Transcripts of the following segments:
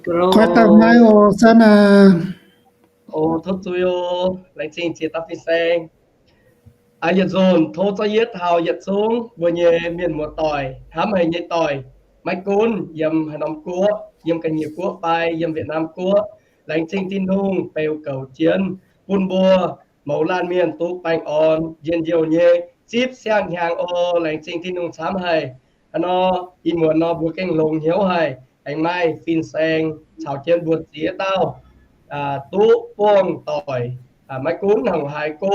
Koi daaih maiv oc, San aac. Tov zuiz oc, laengz zingh ziex dauh fin-saeng. Yietc nzunc tov zorqv yie taux yietc zungv mbuo nyei mienh muoz-doic, hnamv haic nyei doic, maiv gunv yiem haaix norm guoqv, yiem ga'nyiec guoqv fai yiem Việt Nam guoqv, laengz zingh Tin-Hungh beu goux jienv bun mbuo mouz laanh mienh duqv baengh orn njien-youh nyei zipv siang-hnyangx oc. Laengz zingh Tin-Hungh camv haic. Hnangv nor, ih muonz nor mbuo gengh longx hnyouv haic, aengx maaih fin-saeng caux jienv mbuo ziex dauh duqv buangh doic. Maiv gunv haaix go,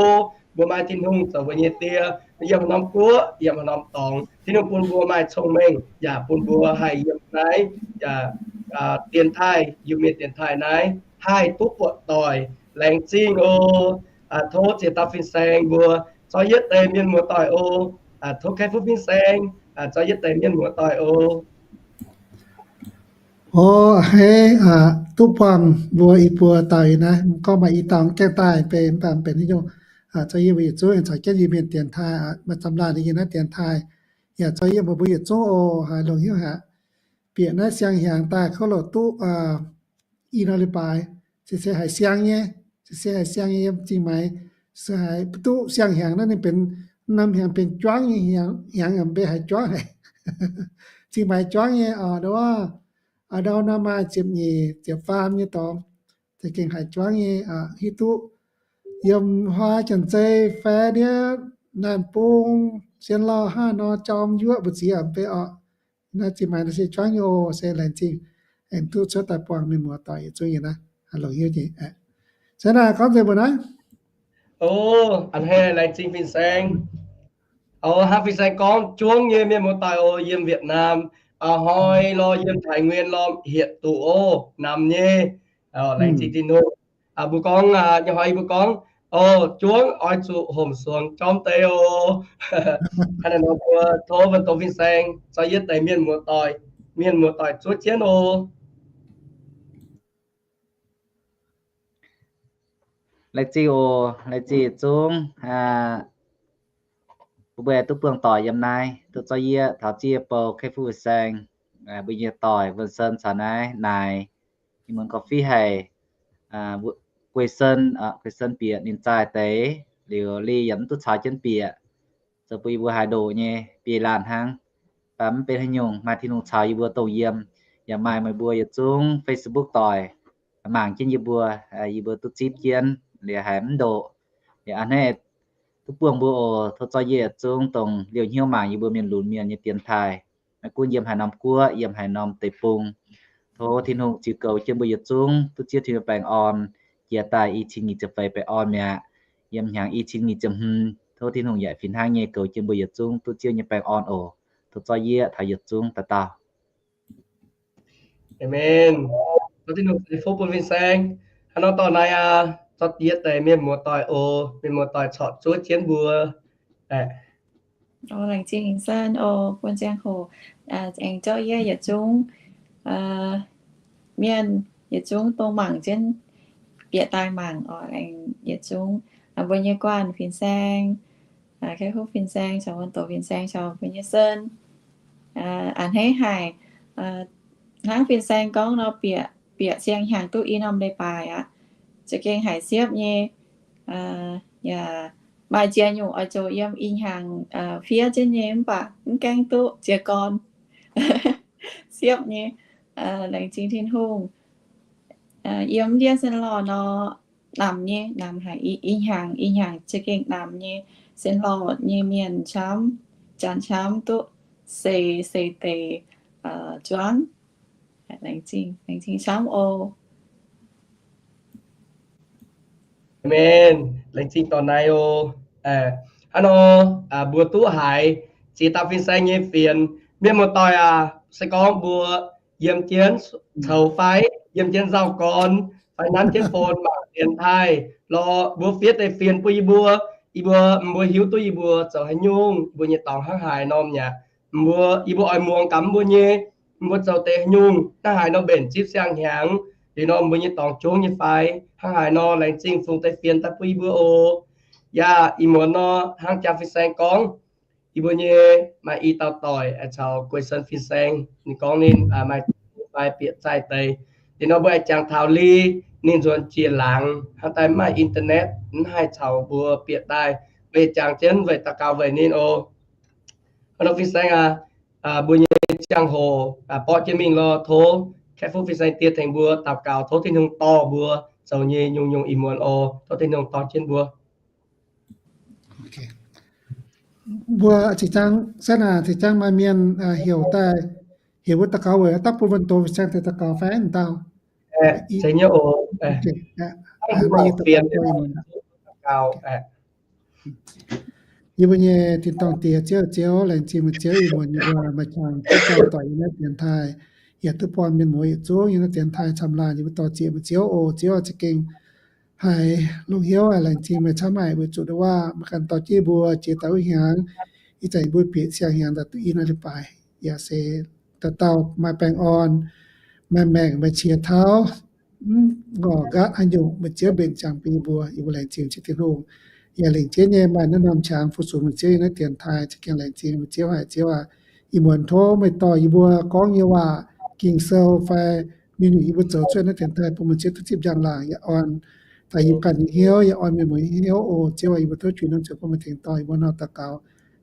mbuo maaih Tin-Hungh zoux mbuo nyei die, yiem haaix norm guoqv, yiem haaix norm dorngx, Tin-Hungh bun mbuo maaih cong-mengh yaac bun mbuo haih yiem naaiv, yaac dienx taaih, Iu-Mienh dienx taaih naaiv haih duqv buatc doic. Laengz zingh oc. Tov ziex dauh fin-saeng mbuo zorqv yietv deix mienh muoz-doic oc. Tov Kai Fuv fin-saeng zorqv yietv deix mienh muoz-doic oc. Oc, a'hneiv duqv buangh mbuo i buo dauh naaiv, gorngv maaih i dauh gaengh daaih benx, mv baac benx haaix nyungc, zorqv yie mbuo yietc zungv aengx caux jienv Iu-Mienh dienx taaih, maaih camv laanh yiem naaiv dienx taaih, yaac zorqv yie mbuo mbuo yietc zungv oc, haiz longx hnyouv haic. Bieqc naaiv siang-hnyangx daaih kouv loc duqv i norm leiz-baaix, se se haiz siang nyei, se se haiz siang nyei yiem Zingh Maix, se haiz duqv siang-hnyangx naaiv ninh benx norm hnyangx benx juangv nyei hnyangx, hnyangx yaac mv bei haiz juangv. Zingh Maix juangv nyei oc, ndau, ndau nor maaih ziepc nyeic ziepc faam nyei dorngx, za'gengh haiz juangv nyei, hiuv duqv yiem huaax janx-zei fai ndiev naanc bung, sien lauh hnangv nor jorm yuoqv mbu'ziex mv bei oc. Naaiv Zingh Maix naaiv se juangv nyei oc, se laengz zingh aengx duqv cuotv daaih buangh mienh muoz-doic yietc zungv nyei naaiv, longx hnyouv nyei. Se naaiv gorngv nzengc mbuo naaiv. O, a'hneiv laengz zingh fin-saeng. O, hnangv fin-saeng gorngv, juangv nyei mienh muoz-doic oc, yiem Việt Nam, a'hnoi lorh yiem Thái Nguyên lorh hietc duqv oc, namx nyei. Laengz zingh Tin-Hungh. Mbuo gorngv, nyei hnoi mbuo gorngv, o, juangv oix zuqc homc suonx jorm deix oc. Hnangv naaiv nor mbuo tov wuonh doz fin-saeng zorqv yietv deix mienh muoz-doic, mienh muoz-doic zuov jienv oc. Laengz zingh oc, laengz zingh yietc zungv. Mbuo mbuo duqv buangh doic yiem naaiv, duqv zorqv yie taux ziev bou Kai Fuv fin-saeng, mbuo nyei doic Wuonh Sen caux naaiv naaic, ih muonz gorngv fih haic. Guei Sen, Guei Sen bieqc ninh zaaih deix liuz, Li yaac mv duqv caux jienv bieqc, zoux bun yie mbuo haaix ndoqc nyei biei laanh hnangv. Mv baac mv benx haaix nyungc, maaih Tin-Hungh caux yie mbuo dongh yiem, yaac maaih meih mbuo yietc zungv Facebook doic mangc jienv yie mbuo, yie mbuo duqv zipv jienv liuz haiz mv ndoqc. Liuz a'hneiv duqv buangh mbuo oc. Tov zorqv yie yietc zungv dongh liouh hnyouv mangc yie mbuo mienh lunx mienh nyei dienx taaih, maiv gunv yiem haaix norm guoqv, yiem haaix norm deic-bung. Tov Tin-Hungh ziux goux jienv mbuo yietc zungv duqv ziev Tin-Hungh baengh orn, jiex daaih i cin nyic ziepc feix baengh orn mi'aqv. Yiem hnyangx i cin nyic ziepc hmz, tov Tin-Hungh yaac fih hnangv nyei goux jienv mbuo yietc zungv duqv ziev nyei baengh orn oc. Tov zorqv yie taux yietc zungv dauh dauh. Aamen. Tov Tin-Hungh ceix fuqv bun fin-saeng. Hnangv nor dorh naaiv aqv, zorqv yietv deix mienh muoz-doic oc. Mienh muoz-doic corc zuov jienv mbuo. Laengz zingh San oc, bun ziangh hoc aengx zorqv yie yietc zungv mienh, yietc zungv dongh mangc jienv bieqc daaih mangc oc, aengx yietc zungv mbuo nyei guanh fin-saeng, Kai Fuv fin-saeng caux Wuonh Doz fin-saeng caux mbuo nyei Sen. A'hneiv haic, hnangv fin-saeng gorngv nor, bieqc, bieqc siang-hnyangx duqv i norm leiz-baaix aqv. Za'gengh haiz siepv nyei, yaac maaih ziex nyungc oix zoux yiem ih hnyangx fiev jienv nyei, mv baac mv gaengh duqv jiez gorn. Siepv nyei, laengz zingh Tin-Hungh. Yiem ndiev sin lorh nor, namx nyei, namx haic, ih hnyangx, ih hnyangx za'gengh namx nyei. Sin lorh nyei mienh camv, janx camv duqv seix, seix deix zuangv. Laengz zingh, laengz zingh camv oc. Aamen. Laengz zingh dorh naaiv oc. Hnangv nor, mbuo duqv haiz ziex dauh fin-saeng nyei fienx. Mienh muoz-doic aac, se gorngv mbuo yiem jienv coux fai yiem jienv nzauh gorn fai nanv jienv phone mangc dienx taaih lorh, mbuo fiev deix fienx bun yie mbuo. Yie mbuo, mbuo hiuv duqv yie mbuo zoux haaix nyungc, mbuo nyei dorngx hnangv haaix norm mi'aqv. Mbuo, yie mbuo oix muangx gaax mbuo nyei, mbuo zoux deix haaix nyungc hnangv haaix nor mbenc zipv siang-hnyangx. Liuz nor mbuo nyei dorngx jungv nyei fai hnangv haaix nor, laengz zingh fungx deix fienx daaih bun yie mbuo oc. Yaac ih muonz nor, hnangv jaa fin-saeng gorngv, yie mbuo nyei maaih i dauh doic caux Guei Sen fin-saeng, ninh gorngv ninh maaih fai bieqc zaaih deix. Liuz nor mbuo aengx jangx taux Li, ninh nzuonx jiex laangz, hnangv daaih mv maaih internet, mv haih caux mbuo bieqc daaih. Mbuo jangx jienv weic daux gaux weic ninh oc. Hnangv nor fin-saeng aac, mbuo nyei ziangh hoc borqv jienv mingh lorh. Tov kaeqv fuqv fin-saeng diex tengx mbuo daux gaux, tov Tin-Hungh dorh mbuo zoux nyei nyungc-nyungc ih muonz oc. Tov Tin-Hungh dorh jienv mbuo. Mbuo zinh zaangc, setv aac, zinh zaangc maaih mienh heuc daaih, heuc mbuo daux gaux weic daaih bun wuonh doz fin-saeng deix daux gaux fai a'ndauh? Zeiz nyei oc. Yie mbuo nyei tin-dorngh Diex, Ziouv, Ziouv, laengz zingh meih Ziouv, ih muonz yie mbuo maaih qangx duqv buangh doic yiem naaiv dienx taaih, yaac duqv buangh mienh muoz yietc zungv yiem naaiv dienx taaih camv laanh, yie mbuo dorh zieqc meih Ziouv oc. Ziouv za'gengh haiz lungh hnyouv, laengz zingh meih camv haic weic zuqc ndongc waac meih ganh dorh jienv mbuo jiex daaih wuov hnyangx, ih zanc yie mbuo bieqc siang-hnyangx daaih duqv i naaiv leiz-baaix, yaac se dauh dauh maaih baengh orn, maaih maengc, maaih qiex tauv, mv ngorc nqaatv haaix nyungc, meih Ziouv mbenc ziangx bun yie mbuo. Yie mbuo laengz zingh meih Ziouv Tin-Hungh. Yaac lengc jeiv nyei maaih naaiv norm qangx fu-sux meih Ziouv yiem naaiv dienx taaih, za'gengh laengz zingh meih Ziouv haic, Ziouv aac. Ih muonz tov meih dorh yie mbuo gorngv nyei waac, Ging-Sou fai mingh nyungc yie mbuo zoux cuotv naaiv dienx taaih bun meih Ziouv duqv zipv njang-laangc yaac orn daaih yie ganh nyei hnyouv, yaac orn mienh muoz nyei hnyouv oc. Ziouv aac, yie mbuo tov juix norm ziouc bun meih tengx dorh yie mbuo nor daux gaux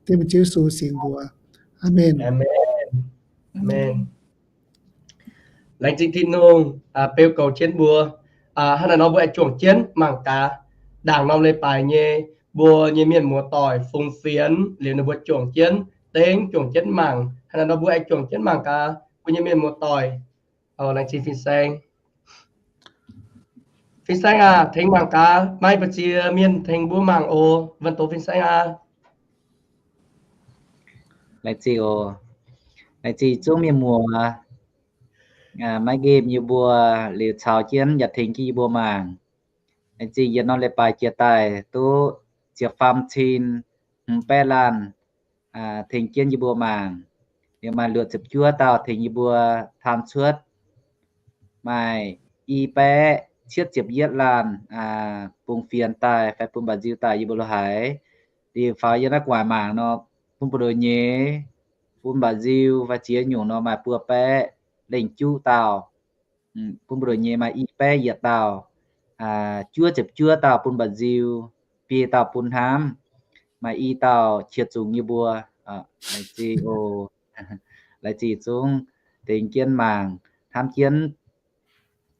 dengv meih Ziouv Yesu singx mbuox. Aamen. Laengz zingh Tin-Hungh beu goux jienv mbuo. Hnangv naaiv nor mbuo aengx juangc jienv mangc gaax ndaangc norm leiz-baaix nyei mbuo nyei mienh muoz-doic fungx fienx liuz ninh mbuo juangc jienv dengv, juangc jienv mangc. Hnangv naaiv nor mbuo aengx juangc jienv mangc gaax mbuo nyei mienh muoz-doic. Laengz zingh fin-saeng. Fin-saeng aac, tengx mangc gaax, maaih mbu'ziex mienh tengx mbuo mangc oc. Wuonh doz fin-saeng aac. Laengz zingh oc. Laengz zingh zungv mienh muoz maiv nqemh yie mbuo liuz caux jienv yaac tengx jienv yie mbuo mangc. Laengz zingh yietc norm leiz-baaix jiex daaih duqv ziepc faam cin hmz baeqv laanh tengx jienv yie mbuo mangc. Liuz maaih luoqc ziepc juov dauh tengx yie mbuo taan cuotv. Maaih i baeqv cietv ziepc yietv laanh bungx fienx daaih fai bun mba'nziu daaih yie mbuo lo haiz. Liuz faaux yiem naaiv gu'nguaaic mangc nor, bun buoz-ndoqv nyei, bun mba'nziu fai ziex nyungc nor maaih buo baeqv lengh juqv dauh. Bun buoz-ndoqv nyei maaih i baeqv yietc dauh, juov ziepc juov dauh bun mba'nziu, biei dauh bun hnamv, maaih i dauh qiex zungx yie mbuo. Laengz zingh oc. Laengz zingh zungv tengx jienv mangc, hnamv jienv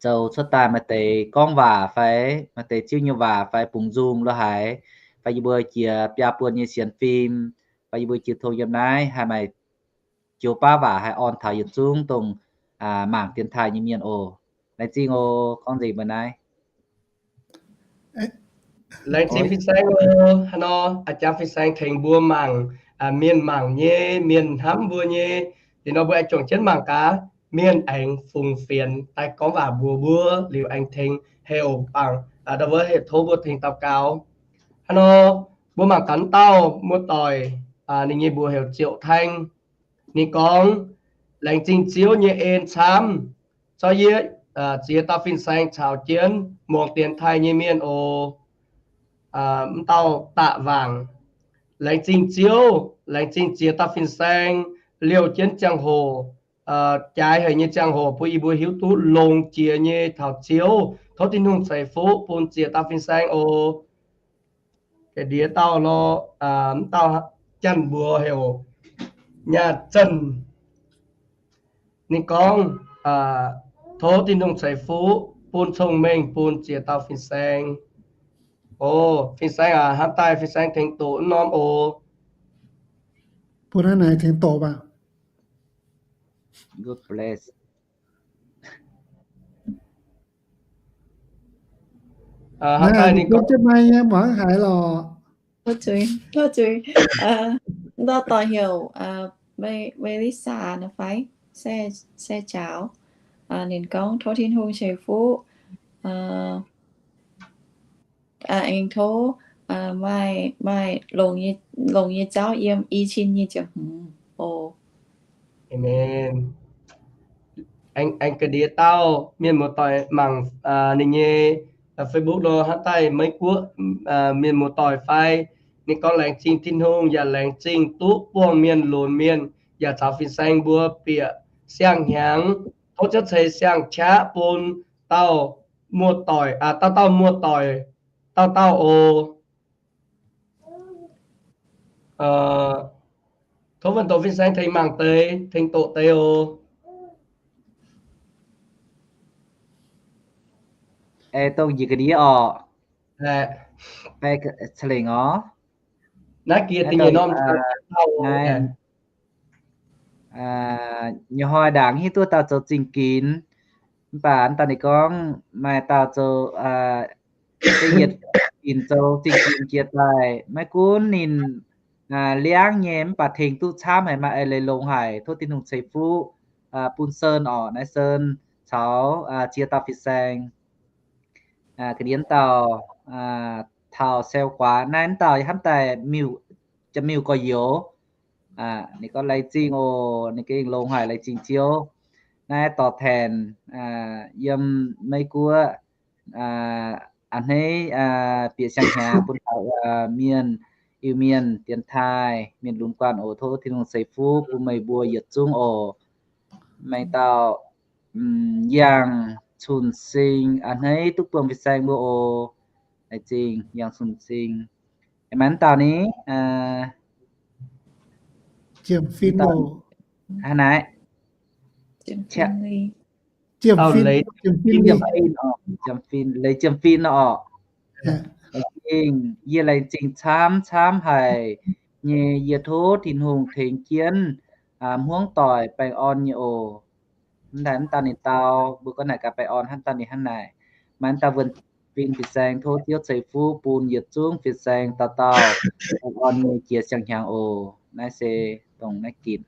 zoux cuotv daaih maaih deix gorngv waac fai maaih deix Ziouv nyei waac fai bungx nzung lo haiz, fai yie mbuo jiex biaa buon nyei sienx fim, fai yie mbuo jiex tong yiem naaiv haih maaih joux baav waac haih orn taux yietc zungv dongh mangc dienx taaih nyei mienh oc. Laengz zingh oc. Gorngv nzengc mbuo naaiv. Laengz zingh fin-saeng oc. Hnangv nor a'jangx fin-saeng tengx mbuo mangc, mienh mangc nyei, mienh hnamv mbuo nyei. Liuz nor mbuo aengx juangc jienv mangc gaax mienh aengx fungx fienx daaih gorngv waac mbuox mbuo, liuz aengx tengx heuc bangc, ndau wuov heuc tov mbuo tengx daux gaux. Hnangv nor mbuo mangc gaax wuov dauh muoz-doic, ninh nyei mbuox heuc Ziouc Thaeng. Ninh gorngv, laengz zingh Ziouv nyei en camv, zorqv yie ziex dauh fin-saeng caux jienv muangx dienx taaih nyei mienh oc. Wuov dauh da'waangc, laengz zingh Ziouv, laengz zingh ziex dauh fin-saeng liouh jienv ziangh hoc, jaaix haic nyei ziangh hoc bun yie mbuo hiuv duqv longx jiex nyei taux Ziouv. Tov Tin-Hungh ceix fuqv bun ziex dauh fin-saeng oc. Ga'ndiev dauh lorqc, wuov dauh janx-mbuox heuc Nyaah Zanh. Ninh gorngv, tov Tin-Hungh ceix fuqv bun cong-mengh bun ziex dauh fin-saeng. O, fin-saeng aac, hnamv daaih fin-saeng tengx doqc wuov norm oc. Bun hnangv naaic tengx doqc baac. Hnamv daaih ninh gorngv, ndortv doic heuc Melissa nor fai, se jaaux. Ninh gorngv tov Tin-Hungh ceix fuqv, aengx tov maaih, maaih longx nyei jauv yiem i cin nyic ziepc hmz oc. Amen. Aengx ga'ndiev dauh mienh muoz-doic mangc ninh nyei Facebook nor, hnangv daaih Meiv Guoqv mienh muoz-doic fai. Ninh gorngv, laengz zingh Tin-Hungh yaac laengz zingh duqv buangh mienh lunx mienh yaac caux fin-saeng mbuo bieqc siang-hnyangx. tov Ziouv ceix siang-qaqv bun dauh muoz-doic, dauh dauh muoz-doic, dauh dauh oc. Tov wuonh doqc fin-saeng tengx mangc deix, tengx doqc deix oc. Dongh njiec ga'ndiev orqc. Ca'lengc orqc. Naaiv giex da'nyeic norm, nyei hnoi ndaangc hiuv duqv dauh zoux zingh ginx, mv baac dauh ninh gorngv maaih dauh zoux, yietc ginx zoux zingh ginx jiex daaih, maiv gunv ninh liangv nyei, mv baac tengx duqv camv haic, maaih eix leiz longx haic. Tov Tin-Hungh ceix fuqv bun Sơn orqc. Naaiv Sơn caux ziex dauh fin-saeng. Ga'ndiev dauh taux Seo Guaax naaiv, dauh hnamv daaih miuc, jaa-miuc gorx-youz. Ninh gorngv laengz zingh oc, ninh gengh longx haic, laengz zingh Ziouv. Naaiv dorh taenx yiem Meiv Guoqv a'hneiv bieqc siang-hnyangx bun taux mienh, Iu-Mienh, dienx taaih, mienh lunx guanh oc. Tov Tin-Hungh ceix fuqv bun meih mbuo yietc zungv oc. Mengh dauh Yangh Cun-Sing a'hneiv duqv buangh fin-saeng mbuo oc. Laengz zingh Yangh Cun-Sing. Maiv dauh ni, Jiem Fin oc. Hnangv naaiv. Jiem Fin, Leiz Jiem Fin orqc. Laengz zingh, yie laengz zingh camv camv haic nyei. Yie tov Tin-Hungh tengx jienv hmuangv doic baengh orn nyei oc. Mv daaih mv dauh ninh dau, mbuo gorngv naaic gaax baengh orn hnangv dauh ninh hnangv naaic. Maiv dauh wuonh fin fin-saeng, tov Ziouv ceix fuqv bun yietc zungv fin-saeng dauh dauh baengh orn nyei jiex siang-hnyangx oc. Naaiv se dongh naaiv ginc.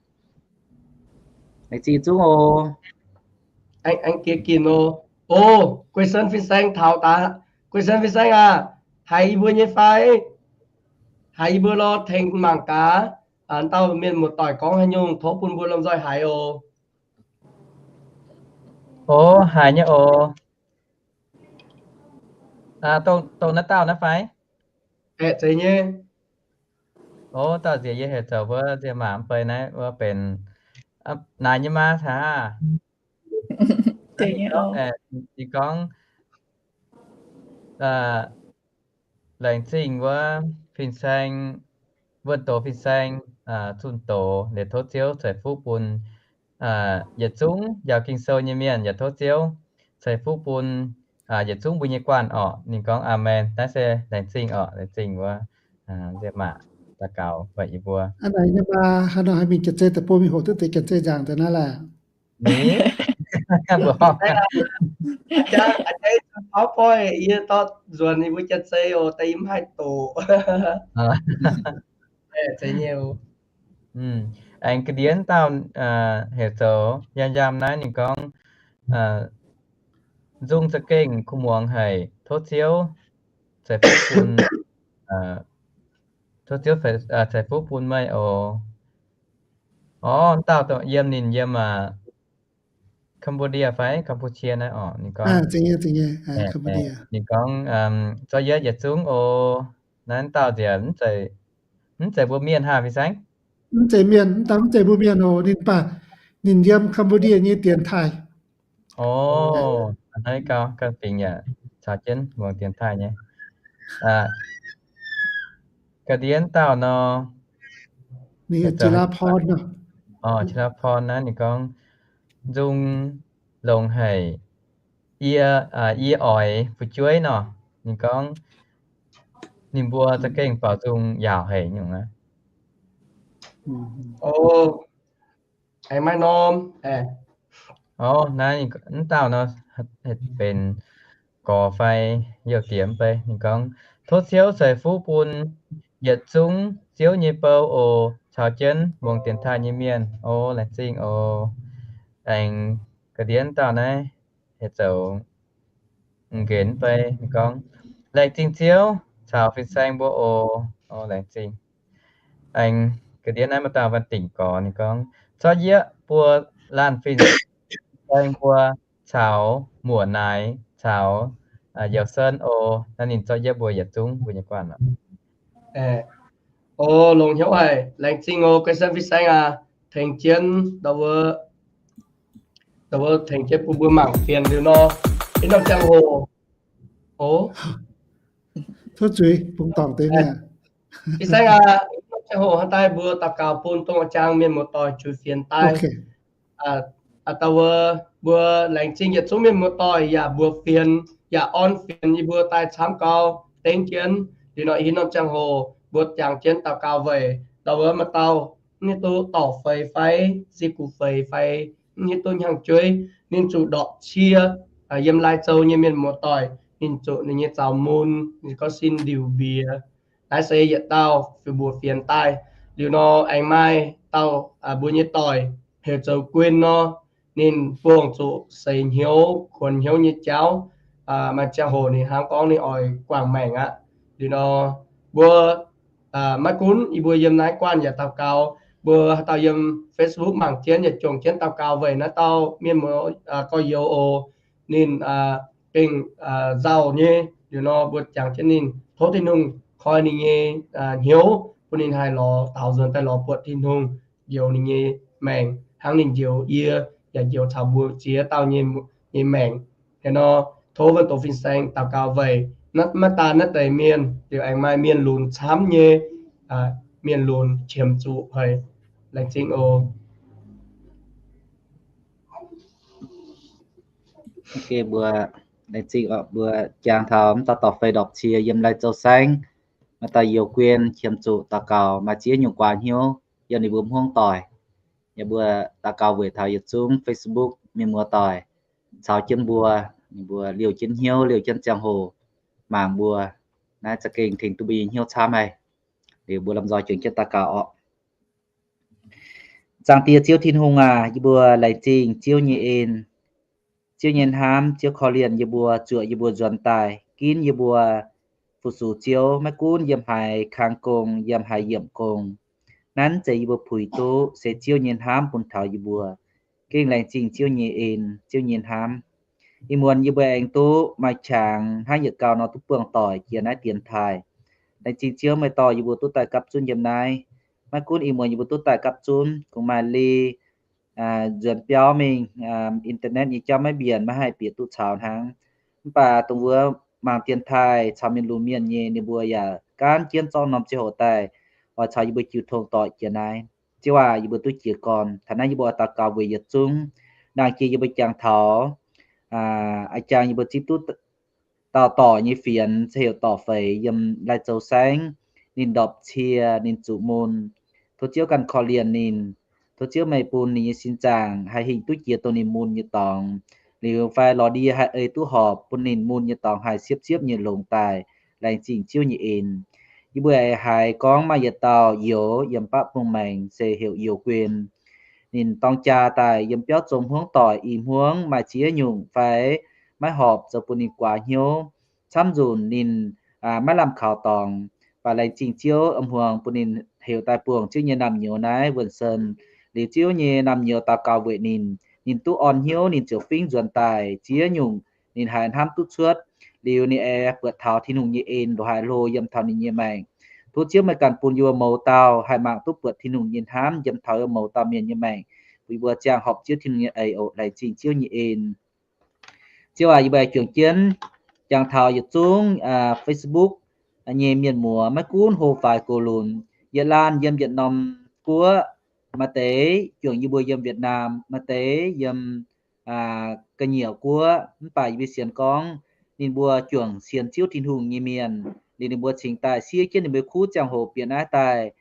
Laengz zingh zungv oc. Aengx jiex ginc oc. O, Guei Sen fin-saeng taux daaih. Guei Sen fin-saeng aac, haiz yie mbuo nyei fai? Haiz yie mbuo lorqc, tengx mangc gaax. Dauh mienh muoz-doic gorngv haaix nyungc, tov bun mbuo lomh nzoih haiz oc. O, haiz nyei oc. Dongh naaiv dauh naaiv fai? Aeqv, zeiz nyei. O, dauh nziex yie heuc zoux wuov nziemc maac mv bei naaiv wuov benx naaic nyei maa caax. Ninh gorngv, laengz zingh wuov fin-saeng, wuonh doz fin-saeng, zunh doz, liuz tov Ziouv ceix fuqv bun yietc zungv njaaux Ging-Sou nyei mienh, yaac tov Ziouv ceix fuqv bun yietc zungv mbuo nyei guanh orqc. Ninh gorngv, Aamen. Naaiv se laengz zingh orqc, laengz zingh wuov nziemc maac daux gaux weic yie mbuo. Hnangv naaic nyei maa, haaix nor haih mingh Janx-Zei deic-bung mingh hoqc duqv deix Janx-Zei nzangc deix naaiv laeh? Yie dorh nzuonx ninh mbuo Janx-Zei oc, daaih yie mv haih doqc. Aengx ga'ndiev dauh heuc zoux Yam Yam naaiv, ninh gorngv, nzung za'gengh kuv muangx haic, tov Ziouv ceix fuqv bun, tov Ziouv ceix fuqv bun meih oc. Orv, dauh yiem ninh yiem Cambodia fai Campuchia naaiv orqc. Ninh gorngv, ninh gorngv, zorqv yie yietc zungv oc. Naaiv dauh nziex mv zeiz mbuo mienh haah, fin-saeng? Mv zeiz mienh, mv dauh mv zeiz mbuo mienh oc. Ninh baac ninh yiem Cambodia nyei dienx taaih. O, hnangv naaiv gauh ganh fingx yaac caux jienv muangx dienx taaih nyei. Ga'ndiev dauh nor, Ninh Jilaa Porn nor. Jilaa Porn naaiv ninh gorngv, nzung longx haic, yie, yie oix fu'jueiv nor. Ninh gorngv ninh mbuo za'gengh baaux nzung yaauc haic nyungc aqv. Aengx maaih norm. Orv, naaiv, mv dauh nor, benx gorx fai youh diex mv bei. Ninh gorngv, tov Ziouv ceix fuqv bun yietc zungv Ziouv nyei bou oc, caux jienv muangx dienx taaih nyei mienh. O, laengz zingh oc. Aengx ga'ndiev dauh naaiv heuc zoux Nqenx mv bei. Ninh gorngv, laengz zingh Ziouv caux fin-saeng mbuo oc. O, laengz zingh. Aengx ga'ndiev naaiv maaih dauh Van Dingc Gorx, ninh gorngv, zorqv yie mbuo laanh fin-saeng mbuo caux muoc naaic caux Yauh Sen oc. Naaiv ninh zorqv yie mbuo yietc zungv mbuo nyei guanh oc. O, longx hnyouv haic. Laengz zingh oc, Guei Sen fin-saeng aac, tengx jienv ndau wuov Tengx jienv bun mbuo mangc fienx liuz nor, ih norm ziangh hoc, o, tov zuiz bungx dorngc deix mi'aqv. Ih saengv aac, ih norm ziangh hoc hnangv daaih mbuo daux gaux bun dongh a'jang mienh muoz-doic juix fienx daaih. Dauh wuov, mbuo laengz zingh yietc zungv mienh muoz-doic yaac mbuox fienx, yaac orn fienx yie mbuo daaih camv gau dengv jienv. Liuz nor ih norm ziangh hoc mbuo jangx jienv daux gaux weic dauh wuov maaih dauh mv hiuv duqv dorc feix fai, ziqc gu'feix fai, mv hiuv duqv hnyangx-jueiv, ninh zuqc ndorpc cie yiem Lai Châu nyei mienh muoz-doic, ninh zuqc ninh nyei zaux mun, ninh gorngv sin ndiuc mbiex. Naaiv se yietc dauh mbuox fienx daaih. Liuz nor aengx maaih dauh mbuo nyei doic heuc zoux Guin nor, ninh buangh zuqc seix hnyouv, kuonx hnyouv nyei jauv. Maaih ziangh hoc ninh hnangv gorngv ninh oix guangc maengc aqv. Liuz nor mbuo maiv gunv yie mbuo yiem naaiv guanh yaac daux gaux, mbuo haaix dauh yiem Facebook mangc jienv yaac juangc jienv daux gaux weic naaiv dauh mienh muoz gorx-youz oc. Ninh gengh nzauh nyei. Liuz nor mbuo jangx jienv ninh, tov Tin-Hungh koi ninh nyei hnyouv bun ninh haih lorz daaux nzuonx daaih lorz buatc Tin-Hungh njoux ninh nyei maengc hnangv ninh njoux yie yaac njoux caux mbuo ziex dauh nyei maengc. Liuz nor tov wuov doqc fin-saeng daux gaux weic maiv daan naaiv deix mienh, liuz aengx maaih mienh lunx camv nyei, mienh lunx qiemx zuqc haic. Laengz zingh oc. Mbuo laengz zingh oc. Mbuo jangx taux mv dauh dorc feix ndorpc cie yiem Lai Châu saengv, maaih dauh youz Guin qiemx zuqc daux gaux, maaih ziex nyungc guaax hnyouv yiem ninh mbuo hmuangv doic. Yaac mbuo daux gaux weic taux yietc zungv Facebook mienh muoz-doic caux jienv mbuo, ninh mbuo liouh jienv hnyouv, liouh jienv ziangh hoc mangc mbuo. Naaiv za'gengh tengx duqv mbuo nyei hnyouv camv haic. Liuz mbuo lomh nzoih juangc jienv daux gaux oc. Zaangc Diex Ziouv Tin-Hungh aac, yie mbuo laengz zingh Ziouv nyei en, Ziouv nyei hnamv, Ziouv korv-lienh yie mbuo, zuoqc yie mbuo nzuonx daaih ginv yie mbuo fu-sux Ziouv, maiv gunv yiem haaix kang gong, yiem haaix yiemc gong. Naaiv zeiz yie mbuo puix duqv se Ziouv nyei hnamv bun taux yie mbuo. Gengh laengz zingh Ziouv nyei en, Ziouv nyei hnamv. Ih muonz yie mbuo aengx duqv maaih qangx hnangv yietc gau nor duqv buangh doic jiex naaiv dienx taaih. Laengz zingh Ziouv meih dorh yie mbuo duqv daaih gapv zunv yiem naaiv. Maiv gunv ih muonz yie mbuo duqv daaih gapv zunv, kungx maaih li nzuonx biauv mingh, internet nyei jauv maiv mbienc, maiv haih bieqc duqv caux hnangv. Mv baac dongh wuov mangc dienx taaih caux mienh lunx mienh nyei, ninh mbuo yaac gaanv jienv zorqv norm ziangh hoc daaih oix caux yie mbuo jiu tong doic jiex naaiv. Ziouv aac, yie mbuo duqv jiez gorn. Taux naaiv yie mbuo oix daux gaux weic yietc zungv ndaangc jiex yie mbuo jangx taux a'jang yie mbuo zipv duqv dauh dorc nyei fienx, se heuc Dorc Feix, yiem Lai Châu saengv. Ninh ndorpc cie, ninh zuqc mun. Tov Ziouv ganh korv-lienh ninh. Tov Ziouv meih bun ninh nyei sin zaangc haih hingh duqv jiex dongh ninh mun nyei dorngx, liuz fai lorz ndie haih ei duqv horpc, bun ninh mun nyei dorngx haih siepv-siepv nyei longx daaih. Laengz zingh Ziouv nyei en. Yie mbuo haiz gorngv maaih yietc dauh youz yiem Baav Bung Maengx, se heuc Youz Guen. Ninh dorng jaa daaih yiem biauv zong hmuangv doic, i hmuangv maaih ziex nyungc fai maiv horpc, zoux bun ninh guaax hnyouv. Camv nzunc ninh maiv lamh kaux dorngx, baac laengz zingh Ziouv a'hmuangx bun ninh heuc daaih buangh Ziouv nyei naamh nyouz naaiv wuonh sen. Liuz Ziouv nyei naamh nyouz daux gaux weic ninh, ninh duqv orn hnyouv, ninh ziouc fingv nzuonx daaih ziex nyungc ninh haiz hnamv duqv cuotv. Liuz ninh aengx buatc taux Tin-Hungh nyei en longc haaix hlo yiem taux ninh nyei maengc. Tov Ziouv meih ganh bun yie mbuo mouz dauh haih mangc duqv buatc Tin-Hungh nyei hnamv yiem taux yie mbuo mouz dauh mienh nyei maengc, bun yie mbuo ziangh horpc Ziouv Tin-Hungh nyei eix oc. Laengz zingh Ziouv nyei en. Ziouv aac, yie mbuo aengx juangc jienv jangx taux yietc zungv Facebook nyei mienh muoz, maiv gunv hlo faix gox lunx, yietc laanh yiem yietc norm guoqv. Maaih deix juangc yie mbuo yiem Việt Nam, maaih deix yiem ga'nyiec guoqv. Mv baac yie mbuo sienx gorngv ninh mbuo juangc sienx Ziouv Tin-Hungh nyei mienh, liuz ninh mbuo cingx daaih siev jienv ninh mbuo kuv ziangh hoc bieqc naaiv daaih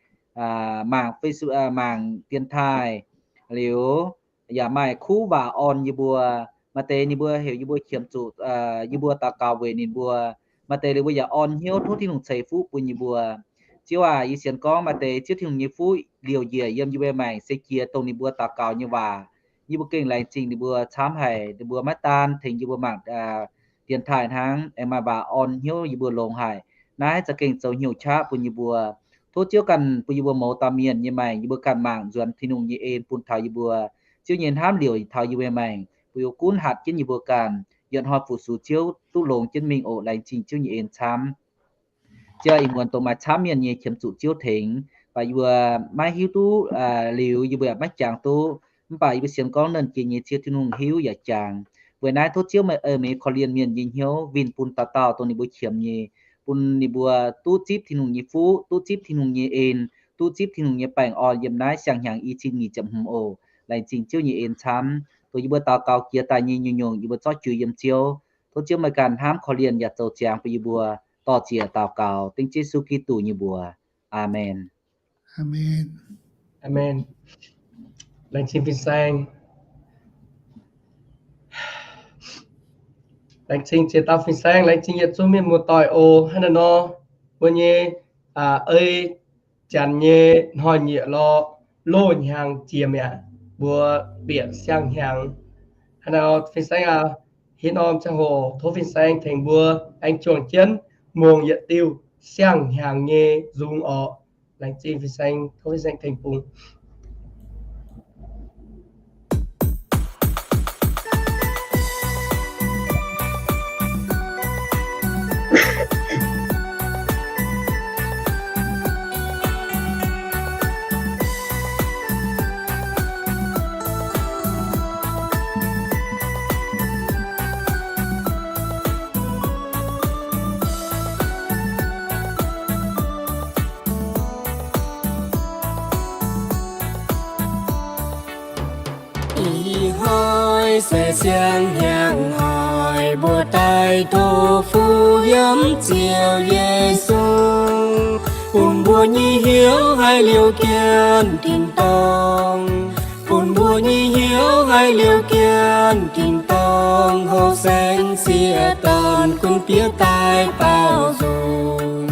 mangc, mangc dienx taaih. Liuz yaac maaih kuv waac orn yie mbuo. Maaih deix ninh mbuo heuc yie mbuo qiemx zuqc yie mbuo daux gaux weic ninh mbuo. Maaih deix ninh mbuo yaac orn hnyouv tov Tin-Hungh ceix fuqv bun yie mbuo. Ziouv aac, yie sienx gorngv maaih deix Ziouv Tin-Hungh nyei fuqv liouc njiec yiem yie mbuo maengc se jiex dongh ninh mbuo daux gaux nyei waac. Yie mbuo gengh laengz zingh ninh mbuo camv haic. Ninh mbuo maiv daan tengx yie mbuo mangc dienx taaih hnangv, aengx maaih waac orn hnyouv yie mbuo longx haic. Naaiv za'gengh zoux hnyouv qaqv bun yie mbuo. Tov Ziouv ganh bun yie mbuo mouz dauh mienh nyei maengc, yie mbuo ganh mangc nzuonx Tin-Hungh nyei en bun taux yie mbuo. Ziouv nyei hnamv liouc taux yie mbuo maengc, bun yie mbuo gunv hatc jienv yie mbuo ganh, yietc hnoi fu-sux Ziouv duqv longx jienv mingh oc. Laengz zingh Ziouv nyei en camv. Ziouv, ih muonz dongh maaih camv mienh nyei qiemx zuqc Ziouv tengx, baac yie mbuo maiv hiuv duqv liuz, yie mbuo yaac maiv jangx duqv. Mv baac yie mbuo sienx gorngv Nernh Jiex nyei Ziouv Tin-Hungh hiuv yaac jangx. Weic naaiv tov Ziouv meih ei meih korv-lienh mienh nyei hnyouv, winh bun dauh dauh dongh ninh mbuo qiemx nyei, bun ninh mbuo duqv zipv Tin-Hungh nyei fuqv, duqv zipv Tin-Hungh nyei en, duqv zipv Tin-Hungh nyei baengh orn yiem naaiv siang-hnyangx i cin nyic ziepc hmz oc. Laengz zingh Ziouv nyei en camv, dongh yie mbuo daux gaux jiex daaih nyei nyungc-nyungc yie mbuo zorqv jui yiem Ziouv. Tov Ziouv meih ganh hnamv korv-lienh yaac zoux ziangx bun yie mbuo. Dor-ziec daux gaux dengv Yesu Giduc nyei mbuox. Aamen. Aamen. Aamen. Laengz zingh fin-saeng. Laengz zingh ziex dauh fin-saeng, laengz zingh yietc zungv mienh muoz-doic oc. Hnangv naaiv nor, mbuo nyei ei Janx nyei hnoi-nyieqc lorh, loz-hnyangx jiex mi'aqv, mbuo bieqc siang-hnyangx. Hnangv naaiv nor fin-saeng aac, hiuv norm ziangh hoc tov fin-saeng tengx mbuo aengx juangc jienv muangx yietc diuh siang-hnyangx nyei nzung orqc. Laengz zingh fin-saeng, tov fin-saeng tengx bungx. Ih hnoi se siang-hnyangx hnoi, mbuo daaih tov fuqv yiem Ziouv Yesu, bun mbuo nyei hnyouv haih liouh jienv tin-dorngh, bun mbuo nyei hnyouv haih liouh jienv tin-dorngh, houh saeng sieqv dorn gunv bieqc daaih baaux nzung.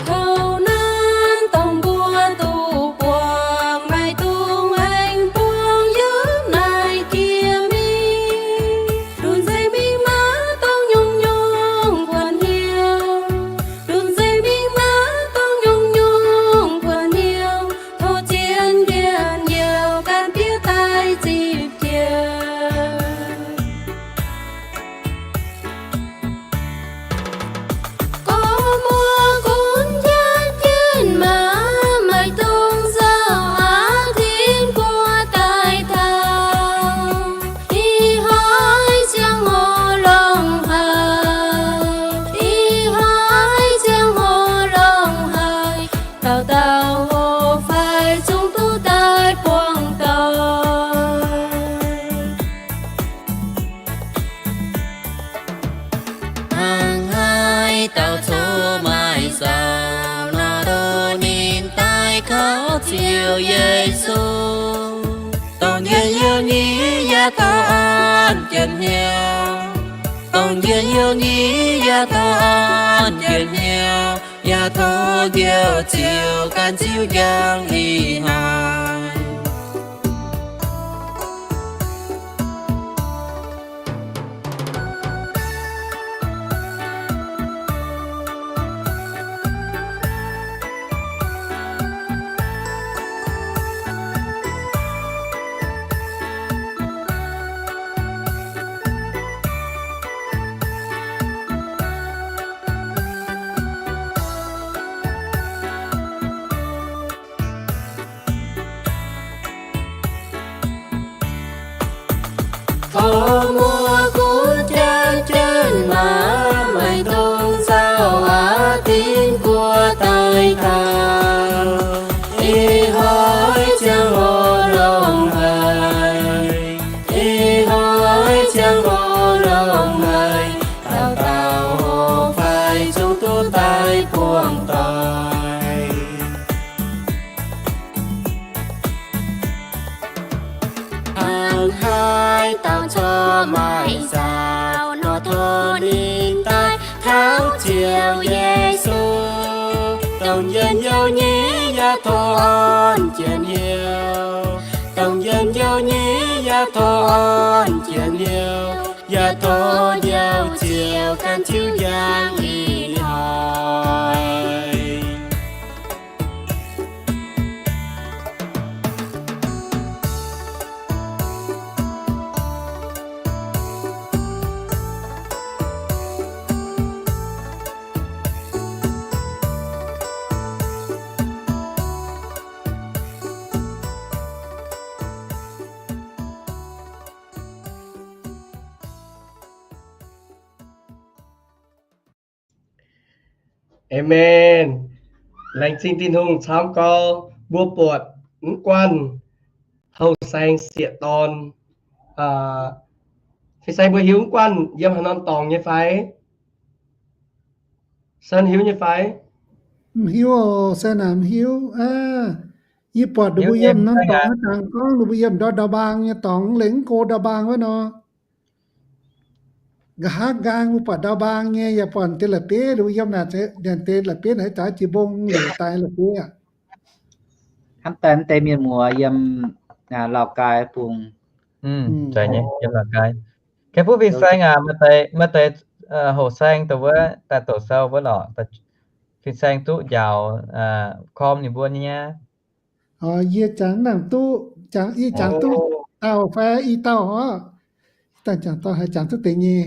Taux naaiv dongh mbuo duqv buangh, maiv dungx aengx buangh yiem naaiv jiex mingh. Nduqc nzengc mingh maiv dungx nyungc-nyungc buatc hnyouv, nduqc nzengc mingh maiv dungx nyungc-nyungc buatc hnyouv, tov zien njien-youh ganh bieqc daaih zipv jiex. Gorngv mbuo gunv jienv jienv maah, maiv dungx nzauh aqv, tin-guoqv daaih taux. Ih hnoi ziangh hoc longx haic, ih hnoi ziangh hoc longx haic, dauh dauh hoc faix zungv duqv daaih buangh doic. Hnangv haaix dauh coqv maaih zaux nor, tov ninh daaih kaux Ziouv Yesu. Dongh njien-youh nyei yaac tov an jienv hnyouv, dongh njien-youh nyei yaac tov an jienv hnyouv, yaac tov Njoux Ziouv ganh ziux njang ih hnoi. Tov mbuo gunv jienv jienv maah, maiv dungx nzauh aqv, tin-guoqv daaih taux. Ih hnoi ziangh hoc longx haic, ih hnoi ziangh hoc longx haic, dauh dauh hoc faix zungv duqv daaih buangh doic. Hnangv haaix dauh coqv maaih zaux nor, tov ninh daaih kaux Ziouv Yesu. Dongh njien-youh nyei yaac tov an jienv hnyouv, dongh njien-youh nyei yaac tov an jienv hnyouv, yaac tov Njoux Ziouv ganh ziux njang ih hnoi. Amen. Laengz zingh Tin-Hungh camv gau, mbuo buatc mv guanh houh saeng sieqv dorn. Fin-saeng mbuo hiuv mv guanh yiem haaix norm dorngx nyei fai? Sen hiuv nyei fai? Mv hiuv oc, Sen naaic mv hiuv. Yie buatc ninh mbuo yiem norm dorngx, dangh gorngv ninh mbuo yiem ndau ndau-mbaang nyei dorngx, lengc mv go ndau-mbaang wuov nor. Nqa'haav nqaang mbuo buatc ndau-mbaang nyei, yaac buatc deix la'bieiv ninh mbuo yiem naaic, deix la'bieiv naaic jaaix jiex mbong liuz daaih la'bieiv aqv. Hnamv daaih mv deix mienh muoz yiem Lào Cai bung. Yiem Lào Cai. Kaeqv bun fin-saeng aac, maaih deix houh saeng dongh wuov daaih doqc sou wuov lorqc, fin-saeng duqv njaaux korm ninh mbuo nyei. Yie jangx nangc duqv, yie jangx duqv dauh fai i dauh oc. Dangh jangx dauh haiz jangx duqv deix nyei.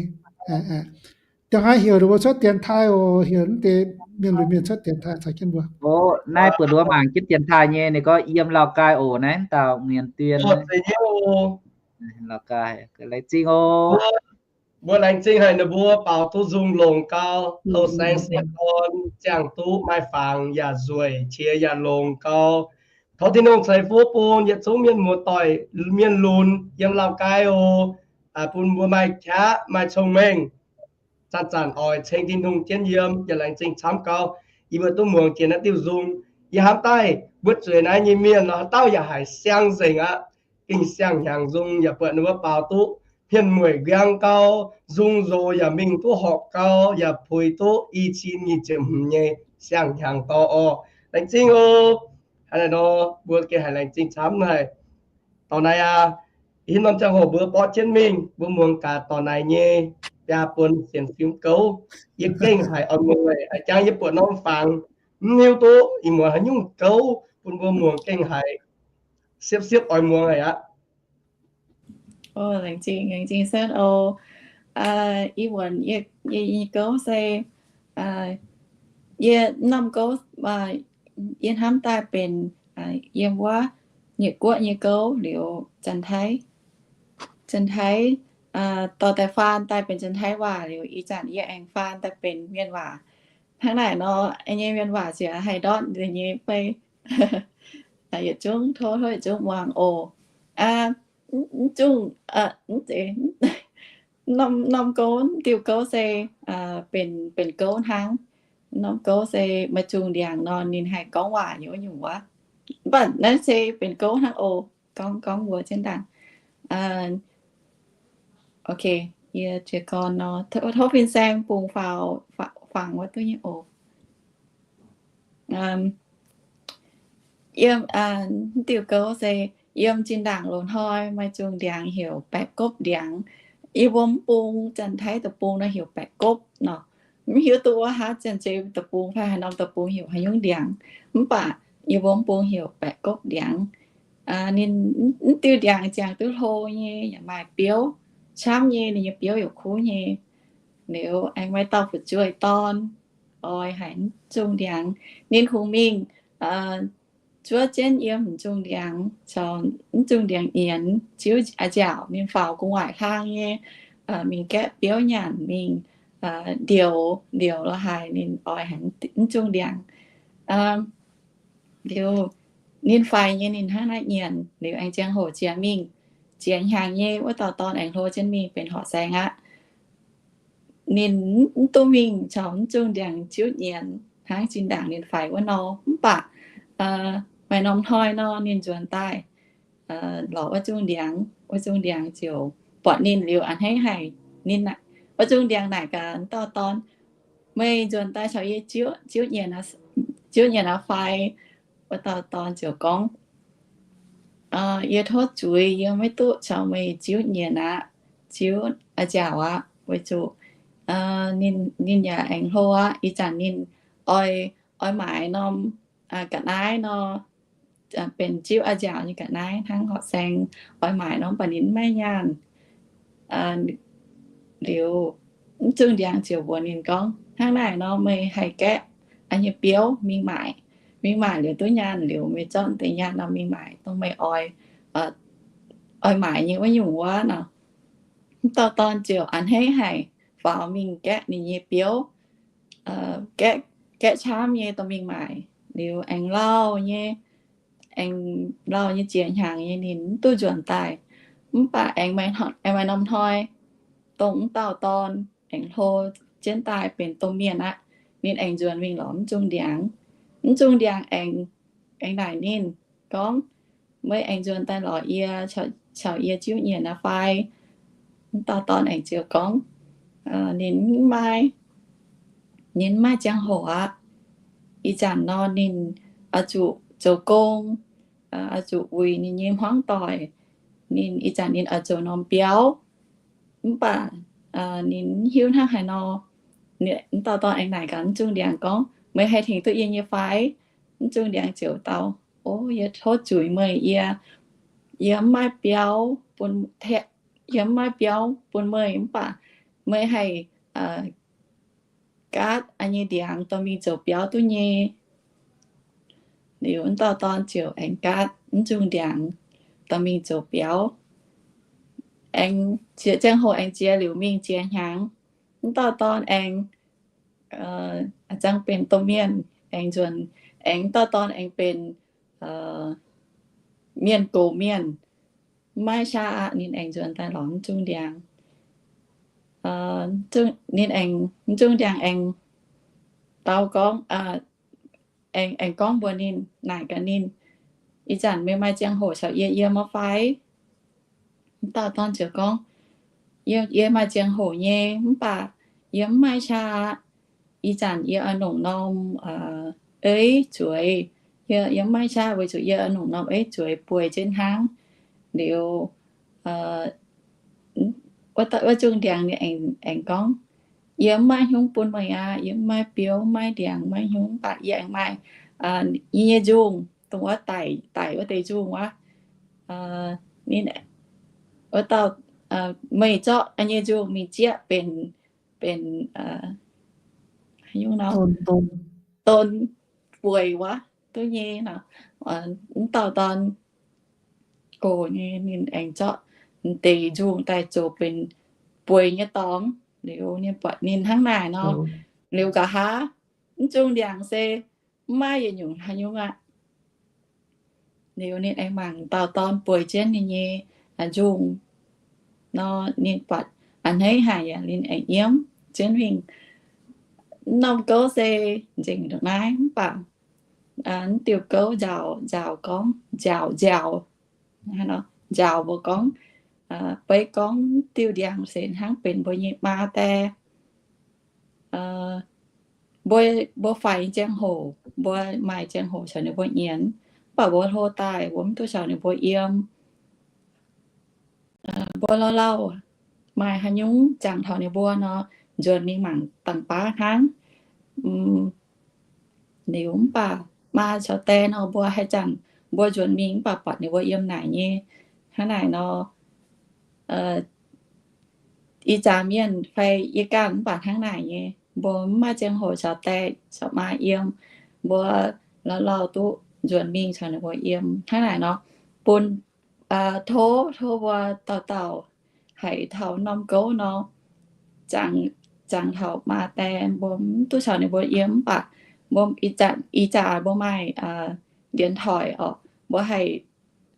Da'haaix heuc ninh mbuo cuotv dienx taaih oc, heuc mv deix mienh lunx mienh cuotv dienx taaih caux jienv mbuo. Naaiv buatc nduov mangc jienv dienx taaih nyei, ninh gorngv yiem Lào Cai oc, naaiv dauh Miền Tuyên. Laengz zingh oc. Mbuo laengz zingh haic ninh mbuo baaux duqv nzung longx gau, houh saeng sieqv dorn ziangh duqv maaih fangx yaac nzueic, qiex yaac longx gau. Tov Tin-Hungh ceix fuqv bun yietc zungv mienh muoz-doic mienh lunx yiem Lào Cai oc, bun mbuo maaih qaqv maaih cong-mengh, zanc-zanc oix ceng Tin-Hungh jienv yiem, yaac laengz zingh camv gau. Yie mbuo duqv muangx jiex naaiv diuh nzung, yie hnamv daaih mbuo zueiz naaiv nyei mienh nor, haaix dauh yaac haiz siang nzengc aqv. Gengh siang-hnyangx nzung, yaac buatc ninh mbuo baaux duqv hmien mueic nqaang gau, nzung nzox yaac mingh duqv horpc gau, yaac puix duqv i cin nyic ziepc hmz nyei siang-hnyangx dorh oc. Laengz zingh oc. Hnangv naaiv nor, mbuo gengh haiz laengz zingh camv haic. Dorh naaiv aqv, ih norm ziangh hoc mbuo borqv jienv mingh, mbuo muangx gaax dorh naaiv nyei biaa buonc sienx fim gouv. Yie gengh haiz oix muangx, a'jang yie buatc norm fangx mv hiuv duqv ih muonz haaix nyungc gouv bun mbuo muangx, gengh haiz siepv-siepv oix muangx haic aqv. Laengz zingh, laengz zingh Sen oc. Ih muonz yie nyei gouv se, yie norm gouv, yie hnamv daaih benx yiem wuov Nyeic Guoqv nyei gouv liuz, Janx-Taiv, Janx-Taiv dorh daaih faan daaih benx Janx-Taiv waac liuz, ih zanc yie aengx faan daaih benx Mienh waac. Hnangv naaic nor, nyei Mienh waac ziouc haih ndortv nzengc nyei fai. Yietc zungv tov, tov yietc zungv muangx oc. Mv zungh, norm gouv, diuh gouv se benx, benx gouv hnangv. Norm gouv se maaih zungh ndiangx nor, ninh haih gorngv waac nyei wuov nyungc wuov. Mv baac naaiv se benx gouv hnangv oc. Gorngv, gorngv mbuox jienv ndaangc. Ok, yie jiez gorn nor, tov fin-saeng bungx faaux fangx wuov duqv nyei oc. Yiem, diuh gouv se yiem zinh ndaangc loz-hnoi maaih zungh ndiangx heuc baeqc gopv ndiangx. Yie mbuo mv bung Janx-Taiv deic-bung nor heuc baeqc gopv nor. Mv hiuv duqv wuov haav Janx-Zei deic-bung fai haaix norm deic-bung heuc haaix nyungc ndiangx, mv baac yie mbuo mv bung heuc baeqc gopv ndiangx. Ninh mv diuh ndiangx ziangh duqv hlo nyei, yaac maaih biouv camv nyei, ninh nyei biouv yaac kuv nyei. Liuz aengx maaih dauh fu'jueiv dorn oix haiz mv zungh ndiangx. Ninh kungx mingh zuov jienv yiem mv zungh ndiangx caux mv zungh ndiangx nyienz ziouv a'nziaauc. Ninh faaux gu'nguaaic hlang nyei, mingh gaeqv biouv nyanc, mingh ndioux, ndioux lorz haic ninh oix haiz mv zungh ndiangx. Liuz ninh faix nyei ninh hnangv naaiv nyienz, liuz aengx ziangh hoc jiex mingh, jiex hnyangx nyei wuov dauh dorn aengx hlo jienv mingh benx horqc saeng aqv. Ninh mv duqv mingh caux mv zungh ndiangx ziouv nyienz hnangv zinh ndaangc ninh faix wuov nor. Mv baac maaih norm hnoi nor ninh nzuonx daaih lorz wuov zungh ndiangx. Wuov zungh ndiangx ziouc buatc ninh liuz a'hneiv haic. Ninh, wuov zungh ndiangx naaic gaax dauh dorn, meih nzuonx daaih caux yie ziouv nyienz, ziouv nyienz aqv fai? Wuov dauh dorn ziouc gorngv, yie tov zuiz, yie maiv duqv caux meih ziouv nyienz aqv. Ziouv a'nziaauc aqv, weic zuqc ninh, ninh yaac aengx hlo aqv. Ih zanc ninh oix, oix maaiz norm ga'naaiv nor, benx ziouv a'nziaauc nyei ga'naaiv hnangv horqc saeng, oix maaiz norm baac ninh maiv nyaanh. Liuz, mv zungh ndiangx ziouc mbuox ninh gorngv, hnangv naaic nor meih haih gaeqv nyei biouv mingh maaic. Mingh maaic liuz duqv nyaanh liuz, meih zorqv deix nyaanh nor mingh maaic dongh meih oix, oix maaic nyei wuov nyungc wuov nor. Mv dauh dorn ziouc a'hneiv haic, faaux mingh gaeqv ninh nyei biouv, gaeqv gaeqv camv nyei dorh mingh maaic. Liuz aengx lauh nyei, aengx lauh nyei jiex hnyangx nyei ninh mv duqv nzuonx daaih. Mv baac aengx maaih norm hnoi dongh mv dauh dorn aengx hlo jienv daaih benx domh mienh aqv. Ninh aengx nzuonx mingh lorz mv zungh ndiangx. Mv zungh ndiangx aengx, aengx naaic ninh gorngv, meih aengx nzuonx daaih lorz yie, caux yie ziouv nyienc aqv fai? Mv dauh dorn aengx ziouc gorngv, ninh mv maaih, ninh mv maaih ziangh hoc aqv. Ih zanc nor ninh oix zuqc zoux gong, oix zuqc uix ninh nyei hmuangv doic. Ninh ih zanc ninh oix zoux norm biauv. Mv baac ninh mv hiuv hnangv haaix nor. Mv dauh dorn aengx naaic gaax mv zungh ndiangx gorngv, meih haih tengx duqv yie nyei fai? Mv zungh ndiangx ziouc dau, o, yie tov zuiz meih, yie, yie mv maaih biauv bun, yie mv maaih biauv bun meih, mv baac meih haih gaatv yie nyei ndiangx dorh mingh zoux biauv duqv nyei. Liuz mv dauh dorn ziouc aengx gaatv mv zungh ndiangx dorh mingh zoux biauv. Aengx ziex, ziangh hoc aengx ziex liuz mingh ziex hnyangx, mv dauh dorn aengx zangc benx domh mienh, aengx nzuonx, aengx mv dauh dorn aengx benx mienh gox mienh. Mv maaih qaqv aqv, ninh aengx nzuonx daaih lorz mv zungh ndiangx. Ninh aengx, mv zungh ndiangx aengx dau gorngv, aengx, aengx gorngv mbuox ninh, naaic gaax ninh, ih zanc meih maaih ziangh hoc caux yie yiem fai? Mv dauh dorn ziouc gorngv, yie, yie maaih ziangh hoc nyei, mv baac yie mv maaih qaqv aqv. Ih zanc yie oix nongc norm eiv zueiz. Yie, yie mv maaih qaqv weic zuqc yie oix nongc norm eiv zueiz bueix jienv hnangv. Liuz wuov zungh ndiangx ninh aengx gorngv, yie mv maaih hnyungv bun meih aqv. Yie mv maaih biouv, mv maaih ndiangx, mv maaih hnyungv, mv baac yie aengx maaih yie nyei nzungh, dongh wuov daic, daic wuov deix nzungh wuov. Wuov dauh, meih zorqv yie nyei nzungh mingh zieqv benx, benx, haaix nyungc nor, don bueix wuov duqv nyei nor. Mv dauh dorn gox nyei, ninh aengx zorqv deix nzungh daaih zoux benx bueix nyei dorngx. Liuz ninh buatc ninh hnangv naaic nor, liuz nqa'haav mv zungh ndiangx se mv maaih yietc nyungc haaix nyungc aqv. Liuz ninh aengx mangc dauh dorn bueix jienv ninh nyei nzungh nor, ninh buatc a'hneiv haic yaac ninh aengx nyiemv jienv mingh. Mv norm gouv se nzengc ndongc naaiv mv baac mv diuh gouv nzaaux, nzaaux gorngv, nzaaux, nzaaux, nzaaux mbuo gorngv, beiv gorngv mv diuh ndiangx se hnangv benx mbuo nyei maa die. Mbuo, mbuo faix ziangh hoc, mbuo maaih ziangh hoc caux ninh mbuo nyienz, mv baac mbuo hlo daaih mbuo mv duqv caux ninh mbuo yiem. Mbuo lauh lauh maaih haaix nyungc jangx taux ninh mbuo nor, nzuonx mingh mangc dangh baav hnangv. Liuz mv baac maa caux die nor, mbuo haaix zanc mbuo nzuonx mingh mv baac buatc ninh mbuo yiem naaic nyei. Hnangv naaic nor, ih zanc mienh fai yie ganh mv baac hnangv naaic nyei, mbuo mv maaih ziangh hoc caux die caux maa yiem. Mbuo lauh lauh duqv nzuonx mingh caux ninh mbuo yiem. Hnangv naaic nor, bun, tov, tov mbuo dauh dauh haiz taux norm gouv nor, jangx, jangx taux maa die, mbuo mv duqv caux ninh mbuo yiem mv baac mbuo ih zanc, ih zanc mbuo maaih điện thoại oc, mbuo haih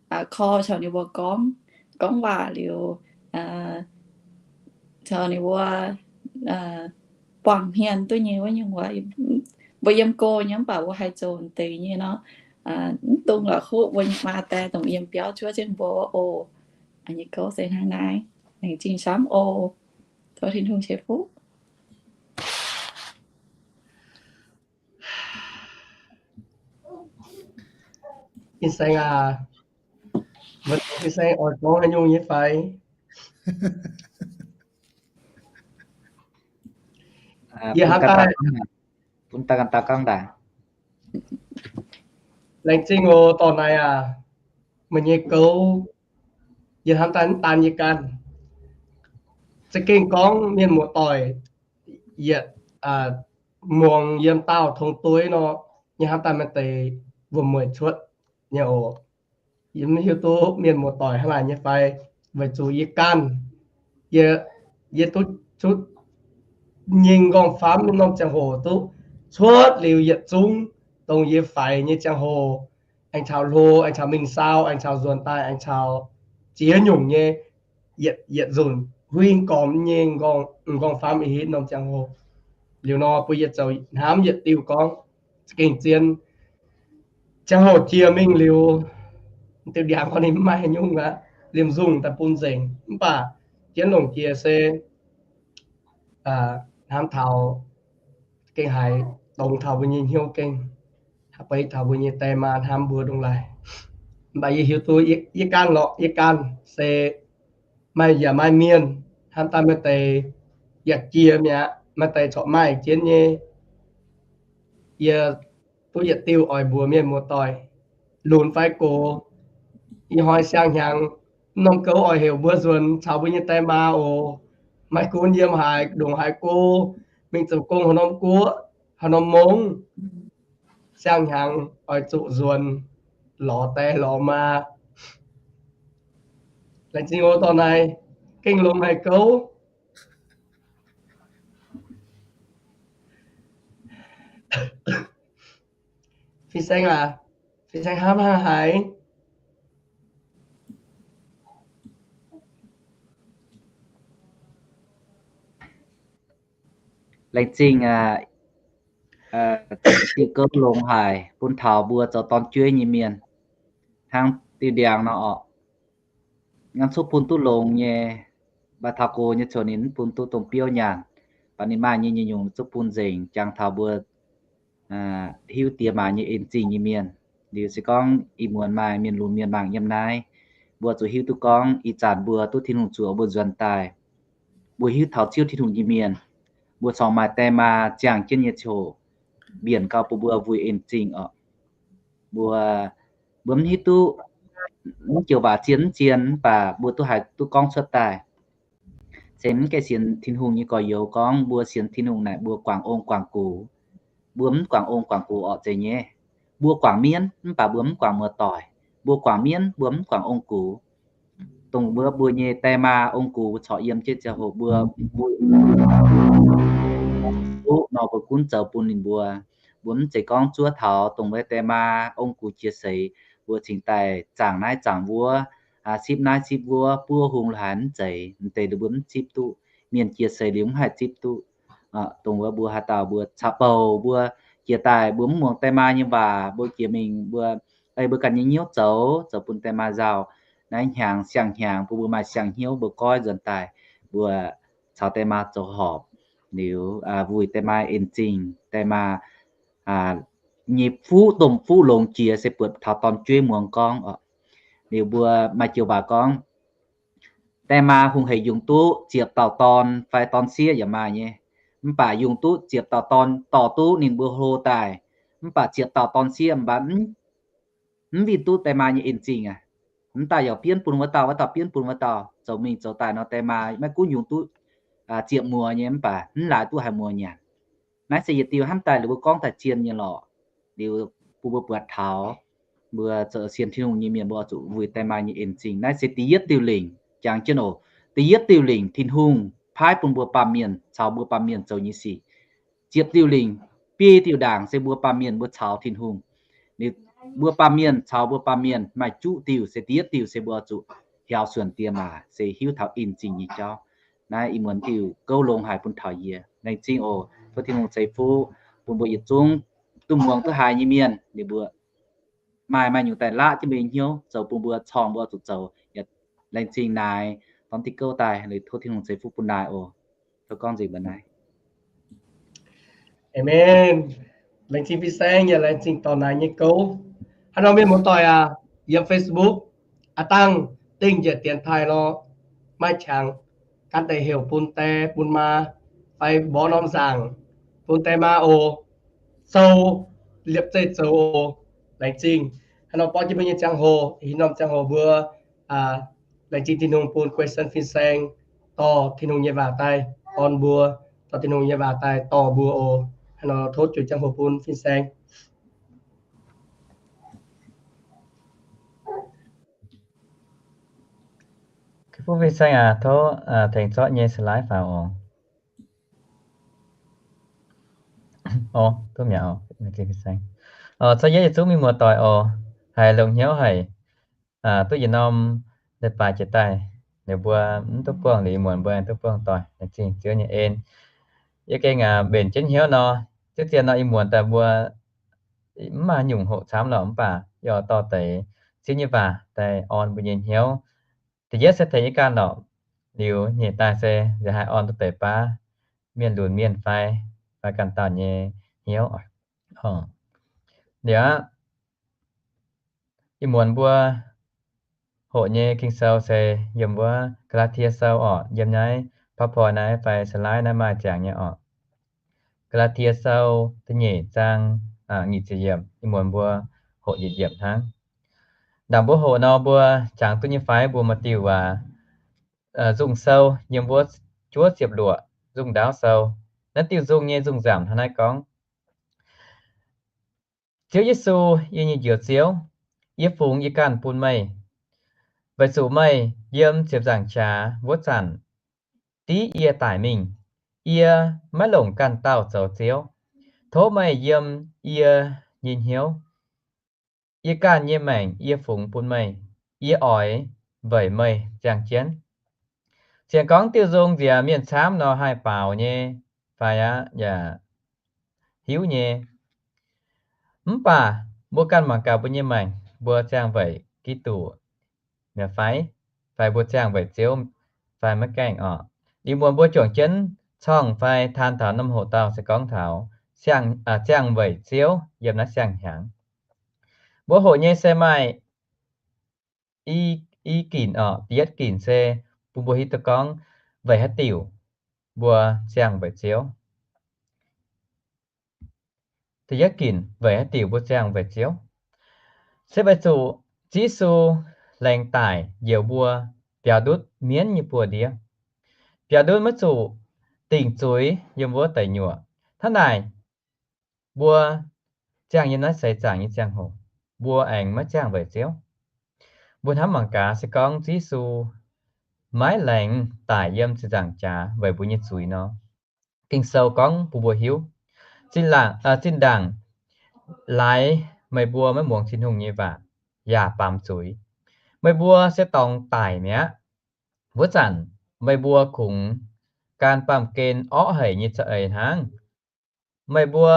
call caux ninh mbuo gorngv, gorngv waac liuz, caux ninh mbuo buangh hmien duqv nyei wuov nyungc wuov. Mbuo yiem go nyei mv baac mbuo haih zoux deix nyei nor. Mv dungx la'kuqv mbuo nyei maa die dongh yiem biauv zuov jienv mbuo wuov oc. Nyei gouv se hnangv naaiv. Laengz zingh camv oc. Tov Tin-Hungh ceix fuqv. Ih saeng aac, ih saeng oix gorngv haaix nyungc nyei fai? Yie hnamv daaih, bun daaih ganh daux ganh daaih. Laengz zingh oc, dorh naaiv aac, meih nyei gouv, yie hnamv daaih mv daan yie ganh. Za'gengh gorngv mienh muoz-doic yietc muangx yiem daauh tong dueiv nor, yie hnamv daaih maaih deix wuom-mueic cuotv nyei oc. Yie mv hiuv duqv mienh muoz-doic hnangv naaic nyei fai, weic zuqc yie ganh, yie, yie duqv, duqv nyingh nqorngv-famv nyei norm ziangh hoc duqv cuotv liuz yietc zungv dongh yie faix nyei ziangh hoc, aengx caux hlo, aengx caux mingh saau, aengx caux nzuonx daaih, aengx caux ziex nyungc nyei yietc, yietc nzunc huing gormx nyei m'nqorngv, m'nqorngv famv ih hitv norm ziangh hoc. Liuz nor bun yie zoux hnamv yietc diuh gorngv, za'gengh zien, ziangh hoc jiex mingh liuz, diuh ndiangx gorngv ninh mv maaih nyungc aqv, liemh nzungh daaih bun nzengc. Mv baac jienv longc jiex se hnamv taux gengh haiz dongz taux mbuo nyei hnyouv gengh, haiz beiv taux mbuo nyei die maa hnamv mbuo ndongc laaix. Mv baac yie hiuv duqv yie ganh lorqc, yie ganh se maaih yaac maaih mienh hnamv daaih maaih deix yaac jiex mi'aqv, maaih deix corc maaih jienv nyei. Yie duqv yietc diuh oix mbuox mienh muoz-doic, lunx fai gox, ih hnoi siang-hnyangx, mv norm gouv oix heuc mbuo nzuonx caux mbuo nyei die maa oc. Maiv gunv yiem haaix ndongc haaix go, mingh zoux gong haaix norm guoqv, haaix norm mungv, siang-hnyangx oix zuqc nzuonx lorz die lorz maa. Laengz zingh oc, dorh naaiv gengh longx haic gouv. Fin-saeng aac, Fin-saeng hnamv hnangv haaix? Laengz zingh aac, diuh gouv longx haic bun taux mbuo zoux dorn-jueiv nyei mienh hnangv diuh ndiangx nor orqc. Nganv cuotv bun duqv longx nyei, mv baac taux gox nyei ziouc ninh mv bun duqv dongh biouv nyaanh, mv baac ninh maaih nyei nyungc-nyungc cuotv bun nzengc, jangx taux mbuo hiuv diex maac nyei en-zingh nyei mienh. Liuz se gorngv ih muonz maaih mienh lunx mienh mangc yiem naaiv, mbuo zuqc hiuv duqv gorngv ih zanc mbuo duqv Tin-Hungh zuoqc mbuo nzuonx daaih, mbuo hiuv taux Ziouv Tin-Hungh nyei mienh, mbuo corc maaih die maa ziangh jienv nyei ziangh hoc, mbienc gau bun mbuo wuic en-zingh orqc. Mbuo, mbuo mv hiuv duqv, mv joux waac zien mv zien, mv baac mbuo duqv haiz duqv gorngv cuotv daaih. Se mv gaengh sienx Tin-Hungh nyei gorx-youz gorngv mbuo sienx Tin-Hungh naaic mbuo guangc ong guangc gux. Mbuo mv guangc ong guangc gux orqc zeiz nyei. Mbuo guangc mienv mv baac mbuo mv guangc muoz-doic. Mbuo guangc mienv, mbuo mv guangc ong gux. Dongh wuov mbuo nyei die maa ong gux corc yiem jienv ziangh hoc mbuo, mbuo duqv nor mbuo gunv zoux bun ninh mbuo. Mbuo mv zeiz gorngv zuov taux dongh wuov die maa ong gux jiex seix, mbuo cingx daaih zaangc naaiv zaangc wuov, sipv naaiv sipv wuov, buov hung laaix mv zeiz, mv deix mbuo mv zipv duqv. Mienh jiex seix liuz mv haih zipv duqv. Dongh wuov mbuo haaix dauh mbuo caux bouh mbuo jiex daaih mbuo mv muangx die maa nyei waac, mbuo jiex mingh mbuo, ei mbuo ganh nyei hnyouv zoux, zoux bun die maa nzauh. Naaiv hnyangx siang-hnyangx bun mbuo maaih siang-hnyouv mbuo goiv nzuonx daaih, mbuo caux die maa zoux horpc liuz, wuic die maa en-zingh, die maa nyei fuqv domh fuqv longx jiex se buatc taux dorn-jueiv muangx gorngv oc. Liuz mbuo maaih joux waac gorngv, die maa hungh hec yungz duqv ziepc dauh dorn fai dorn-sieqv yaac maaih nyei. Mv baac yungz duqv ziepc dauh dorn dorh duqv ninh mbuo hlo daaih, mv baac ziepc dauh dorn-sieqv mv baac mv winh duqv die maa nyei en-zingh aqv. Mv daaih yaac bienv bun wuov dauh, wuov dauh bienv bun wuov dauh, zoux mingh zoux daaih nor die maa maiv gunv yungz duqv ziepc muoz nyei mv baac mv laaix duqv haaix muoz nyanc. Naaiv se yietc diuh hnamv daaih liuz mbuo gorngv daaih zien nyei lorqc. Liuz bun mbuo buatc taux mbuo zoux sienx Tin-Hungh nyei mienh mbuo zuqc wuic die maa nyei en-zingh. Naaiv se da'yietv diuh lingc, jangx jienv oc. Da'yietv diuh lingc Tin-Hungh paaiv bun mbuo baamh mienh caux mbuo baamh mienh zoux nyei sic. Ziepc diuh lingc, biei diuh ndaangc se mbuo baamh mienh mbuo caux Tin-Hungh. Liuz mbuo baamh mienh caux mbuo baamh mienh maaih juqv diuh, se da'yietv diuh se mbuo zuqc hiaaux suonc die maac, se hiuv taux en-zingh nyei jauv. Naaiv ih muonz diuh gouv longx haic bun taux yie. Laengz zingh oc. Tov Tin-Hungh ceix fuqv bun mbuo yietc zungv duqv muangx duqv haiz nyei mienh, ninh mbuo maaih, maaih nyungc daaih laqv jienv mbuo nyei hnyouv zoux bun mbuo corng mbuo zuqc zoux. Laengz zingh naaic dorn diuh gouv daaih, tov Tin-Hungh ceix fuqv bun naaic oc. Tov gorngv nzengc mbuo naaiv. Amen. Laengz zingh fin-saeng yaac laengz zingh dorh naaic nyei gouv. Haaix nor mienh muoz-doic aac, yiem Facebook aav dangh dingh njiec dienx taaih lorqc, maaih qangx gan deix heuc bun die bun maa fai mborqv norm nzaangc bun die maa oc. Zoux, liepc zeih zoux oc. Laengz zingh. Haaix nor borqv jienv mbuo nyei ziangh hoc, haaix norm ziangh hoc mbuo laengz zingh Tin-Hungh bun question fin-saeng, dorh Tin-Hungh nyei waac daaih orn mbuo, dorh Tin-Hungh nyei waac daaih dorh mbuo oc. Haaix nor tov juix ziangh hoc bun fin-saeng. Bun fin-saeng aac, tov tengx zorqv nyei slide faaux oc. Cuotv yie yietc zungv mienh muoz-doic oc, haiz longx hnyouv haic, duqv yietc norm leiz-baaix jiex daaih, liuz mbuo mv duqv buangh, liuz ih muonz mbuo aengx duqv buangh doic, laengz zingh Ziouv nyei en. Yie gengh mbenc jienv hnyouv nor, ziex ziex nor ih muonz daaih mbuo mv maaih nyungc hoqc camv lorqc, mv baac yie oix dorh deix Ziouv nyei waac daaih orn mbuo nyei hnyouv. Da'yietv se tengx yie ganh lorqc, liuz nyeic daaih se nziex haih orn duqv deix baav mienh lunx mienh fai, fai ganh dauh nyei hnyouv. Liuz aqv, ih muonz mbuo hoqc nyei Ging-Sou se yiem wuov Gaa^laa^tie Sou orqc, yiem naaiv PowerPoint naaiv fai slide naaiv maaih ziangx nyei orqc. Gaa^laa^tie Sou da'nyeic zaang nyic ziepc yiemc, ih muonz mbuo hoqc yietc yiemc hnangv. Ndaangc mbuo hoqc nor mbuo jangx duqv nyei fai mbuo maaih diuh waac nzung sou yiem wuov juov ziepc luoqc nzung ndaauv sou. Naaiv diuh nzung nyei nzung nzamc hnangv naaiv gorngv, Ziouv Yesu, yie nyei Njoux Ziouv, yie fungx yie ganh bun meih, weic zuqc meih yiem ziepc nzaangc jaax wuov zanc div yie daic mingh. Yie maiv longc ganh dauh zoux Ziouv. Tov meih yiem yie nyei hnyouv. Yie ganh nyei maengc yie fungx bun meih. Yie oix weic meih ziangh jienv. Ziangh gorngv diuh nzung nziex mienh camv nor haih baaux nyei fai aqv, yaac hiuv nyei. Mv baac mbuo ganh mangc gaax mbuo nyei maengc, mbuo ziangh weic Giduc mi'aqv fai? Fai mbuo ziangh weic Ziouv fai maiv gaengh orqc? Ih muonz mbuo juangc jienv corngh fai taan taux norm hoqc dauh se gorngv taux ziangh weic Ziouv yiem naaiv siang-hnyangx. Mbuo hoqc nyei se maaih i ginc orqc. Da'yietv ginc se bun mbuo hiuv duqv gorngv weic haaix diuc mbuo ziangh weic Ziouv. Da'yietv ginc weic haaix diuc mbuo ziangh weic Ziouv, se weic zuqc Ziouv Yesu laengz daic njoux mbuo biaux ndutv mienv nyei buoz-ndiev, biaux ndutv maiv zuqc dingc zuiz yiem wuov deic nyuoqc. Hnangv naaic, mbuo ziangh yiem naaiv seix zaangc nyei ziangh hoc, mbuo aengx maiv ziangh weic Ziouv. Mbuo hnamv mangc gaax, se gorngv Ziouv Yesu maiv laengz daic yiem ziepc nzaangc jaax weic mbuo nyei zuiz nor, Ging-Sou gorngv bun mbuo hiuv, zinh ndaangc laaix meih mbuo maiv muangx Tin-Hungh nyei waac yaac baamz zuiz, meih mbuo se dorngx daic mi'aqv. Wuov zanc meih mbuo kungx gan baamh gen orqv haic nyei za'eix hnangv. Meih mbuo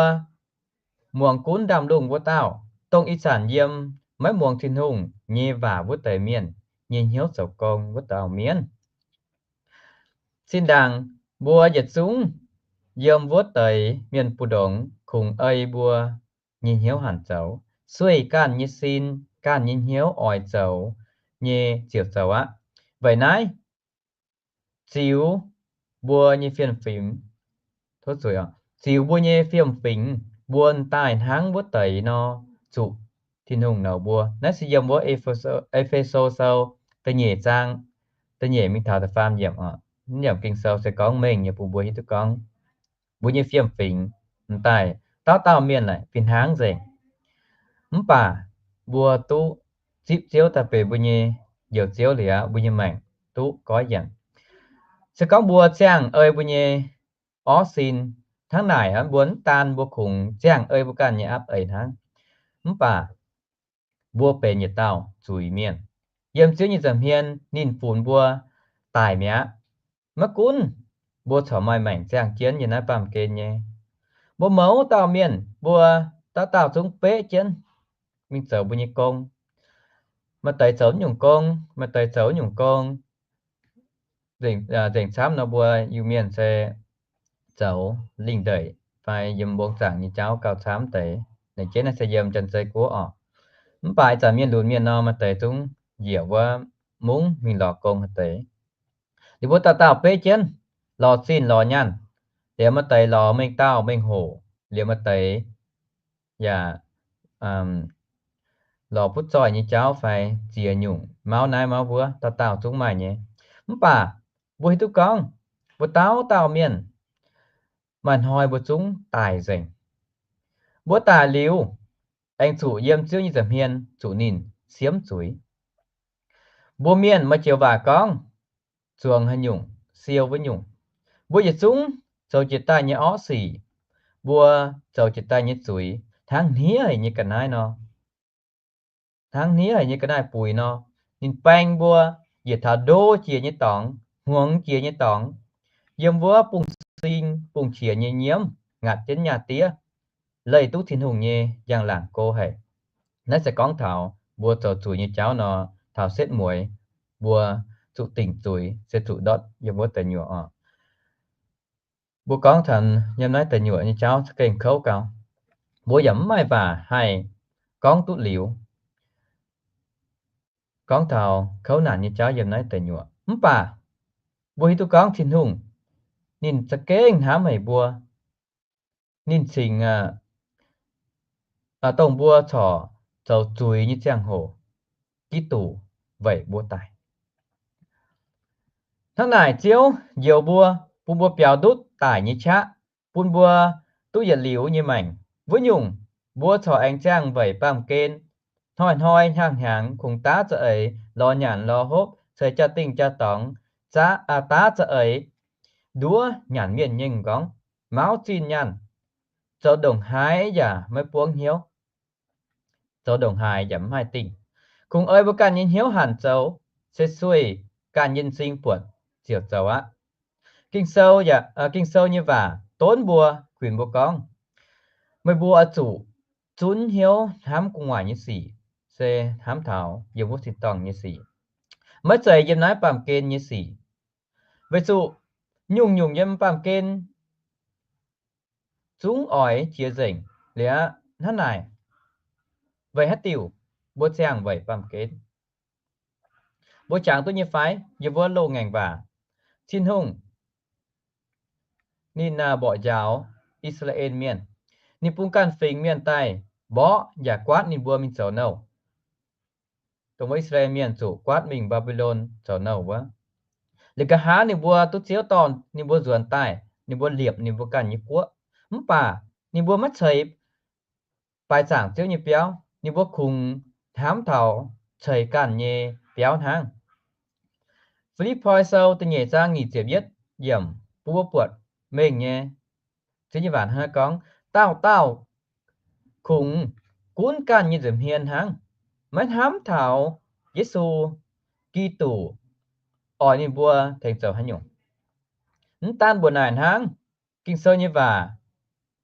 muangx gunv ndaamv-lungh wuov dauh, dongh ih zanc yiem maiv muangx Tin-Hungh nyei waac wuov deix mienh nyei hnyouv zoux gong wuov dauh mienh. Zinh ndaangc mbuo yietc zungv yiem wuov deix mienh mbu'ndongx kungx ei mbuo nyei hnyouv hanc zoux, sueih ganh nyei sin, ganh nyei hnyouv oix zoux nyei ziouc zoux aqv. Weic naaiv ziux mbuo nyei fiem-fingx, ziux mbuo nyei fiem-fingx, mbuo daaih hnangv wuov deix nor, zuqc Tin-Hungh nouz mbuo. Naaiv se yiem wuov E^fe^so Sou da'nyeic zaang da'nyeic mingh taux da'faam yiemc oc. Naaiv yiemc Ging-Sou se gorngv mengh nyei bun mbuo hiuv duqv gorngv mbuo nyei fiem-fingx m'daaih dauh dauh mienh naaic fih hnangv nzengc. Mv baac mbuo duqv zipv Ziouv daaih benx mbuo nyei Njoux Ziouv liuz, mbuo nyei maengc duqv goiv yienc. Se gorngv mbuo ziangh ei mbuo nyei orqv sin hnangv naaic, mbuo mv daan mbuo kungx ziangh ei mbuo ganh nyei apv eix hnangv, mv baac mbuo benx yietc dauh zuiz-mienh. Yiem Ziouv nyei nza'hmien ninh funx mbuo daic mi'aqv. Maiv gunv mbuo corc maaih maengc ziangh jienv yiem naaiv baamh gen nyei, mbuo mouz dauh mienh mbuo dauh dauh zungv beqv jienv mingh zoux mbuo nyei gong. Maaih deix zoux nyungc gong, maaih deix zoux nyungc gong. Nzengc camv nor mbuo Iu-Mienh se zoux lingh ndeic fai yiem mbong zaangc nyei jauv gauh camv deix. Naaiv jienv naaiv se yiem Janx-Zei Guoqv oc. Mv baac ih zanc mienh lunx mienh nor, maaih deix zungv njiec wuov mungv mingh lorz gong haaix deix. Liuz mbuo dauh dauh beqv jienv, lorz zinh lorz nyaanh. Liuz maaih deix lorz mengh dauh mengh hoc, liuz maaih deix yaac lorz butv zoih nyei jauv fai ziex nyungc mauv naaiv mauv wuov, dauh dauh zungv maaih nyei. Mv baac mbuo hiuv duqv gorngv mbuo dauh dauh mienh maaih hnoi mbuo zungv daic nzengc. Mbuo daic liuz, aengx zuqc yiem Ziouv nyei nza'hmien zuqc ninh siemv zuiz. Mbuo mienh maaih joux waac gorngv, zuangx haaix nyungc siou wuov nyungc. Mbuo yietc zungv zoux jiex daaih nyei orqv sic, mbuo zoux jiex daaih nyei zuiz hnangv hniev haic nyei ga'naaiv nor, hnangv hniev haic nyei ga'naaiv-buix nor, ninh baeng mbuo yietc taux ndo jiex nyei dorngx, hmuangx jiex nyei dorngx, yiem wuov bungx-sing bungx-qiex nyei nyiemv, ngaatc jienv nyaah diev, leih duqv Tin-Hungh nyei njang-laangc go haic. Naaiv se gorngv taux mbuo zoux zuiz nyei jauv nor, taux setv mueiz mbuo zuqc dingc zuiz se zuqc ndortv yiem wuov deic nyuoqc oc. Mbuo gorngv taux yiem naaiv deic nyuoqc nyei jauv za'gengh kouv gau. Mbuo yaac mv maaih waac haih gorngv duqv liuz gorngv taux kouv naanc nyei jauv yiem naaiv deic nyuoqc. Mv baac mbuo hiuv duqv gorngv Tin-Hungh ninh za'gengh hnamv haic mbuo. Ninh cingx dongh mbuo corc zoux zuiz nyei ziangh hoc, Giduc weic mbuo daic. Hnangv naaic Ziouv njoux mbuo, bun mbuo biaux ndutv daic nyei qaqv, bun mbuo duqv yietc liuz nyei maengc. Wuov nyungc, mbuo corc aengx ziangh weic baamh gen, hnoi-hnoi hnyangx-hnyangx kungx daav za'eix lorz nyanc lorz hopv, ceix jaa-dingh jaa-dorngx, daav za'eix nduov nyanc mienh nyei m'nqorngv, mauv zinh nyaanh, zoux ndongc haaix yaac maiv buangv hnyouv, zoux ndongc haaix yaac mv haih dingh. Kungx ei mbuo ganh nyei hnyouv hanc zoux, se sueih ganh nyei m'zing buatc ziouc zoux aqv. Ging-Sou nyei waac donv mbuo, kuinx mbuo gorngv, meih mbuo oix zuqc zunv hnyouv hnamv gu'nguaaic nyei sic, se hnamv taux yiem wuov tin-dorngh nyei sic, maiv zeiz yiem naaiv baamh gen nyei sic. Weic zuqc nyungc-nyungc yiem baamh gen zungv oix jiex nzengc. Liuz hnangv naaic, weic haaix diuc mbuo ziangh weic baamh gen? Mbuo jangx duqv nyei fai? Yiem wuov loz-ngaengc waac, Tin-Hungh ninh mborqv njaaux I^saa^laa^en Mienh. Ninh bun ganh fingx mienh daaih mborqv yaac guaatv ninh mbuo mingh zoux nouh. Dongh wuov I^saa^laa^en Mienh zuqc guaatv mingh Mbaa^mbi^lon zoux nouh wuov, liuz nqa'haav ninh mbuo duqv Ziouv dorh ninh mbuo nzuonx daaih, ninh mbuo liepc ninh mbuo ganh nyei guoqv. Mv baac ninh mbuo maiv ceix baaix zaangc Ziouv nyei biauv. Ninh mbuo kungx hnamv taux ceix ganh nyei biauv hnangv. Fi^lipv^poi Sou da'nyeic zaang nyic ziepc yietv yiemc bun mbuo buatc mengh nyei Ziouv nyei waac hnangv naaiv gorngv, dauh dauh kungx gunv ganh nyei nza'hmien hnangv, maiv hnamv taux Yesu Giduc oix ninh mbuo tengx zoux haaix nyungc. Mv daan mbuoqc naaic hnangv, Ging-Sou nyei waac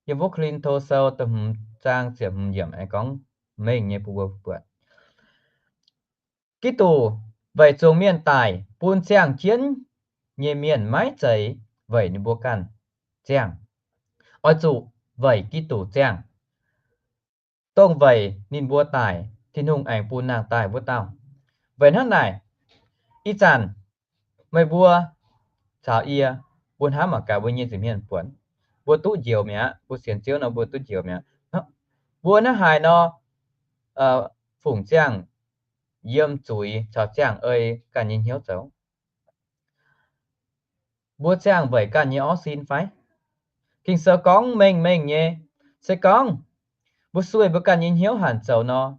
yiem wuov Ko^lin^to Sou da'hmz zaang ziepc hmz yiemc aengx gorngv mengh nyei bun mbuo buatc, Giduc weic zuangx mienh daic bun ziangh jienv nyei mienh, maiv zeiz weic ninh mbuo ganh ziangh. Oix zuqc weic Giduc ziangh, dongh weic ninh mbuo daic, Tin-Hungh aengx bun nangh daaih wuov dauh. Weic hnangv naaic, ih zanc meih mbuo caux yie, mbuo hnamv mangc gaax mbuo nyei nza'hmien buonc, mbuo duqv njoux mi'aqv. Mbuo sienx Ziouv nor mbuo duqv njoux mi'aqv. Mbuo hnangv haaix nor fungc ziangh yiem zuiz caux ziangh ei ganh nyei hnyouv zoux? Mbuo ziangh weic ganh nyei orv sin fai? Ging-Sou gorngv mengh mengh nyei, se gorngv mbuo sueih mbuo ganh nyei hnyouv hanc zoux nor,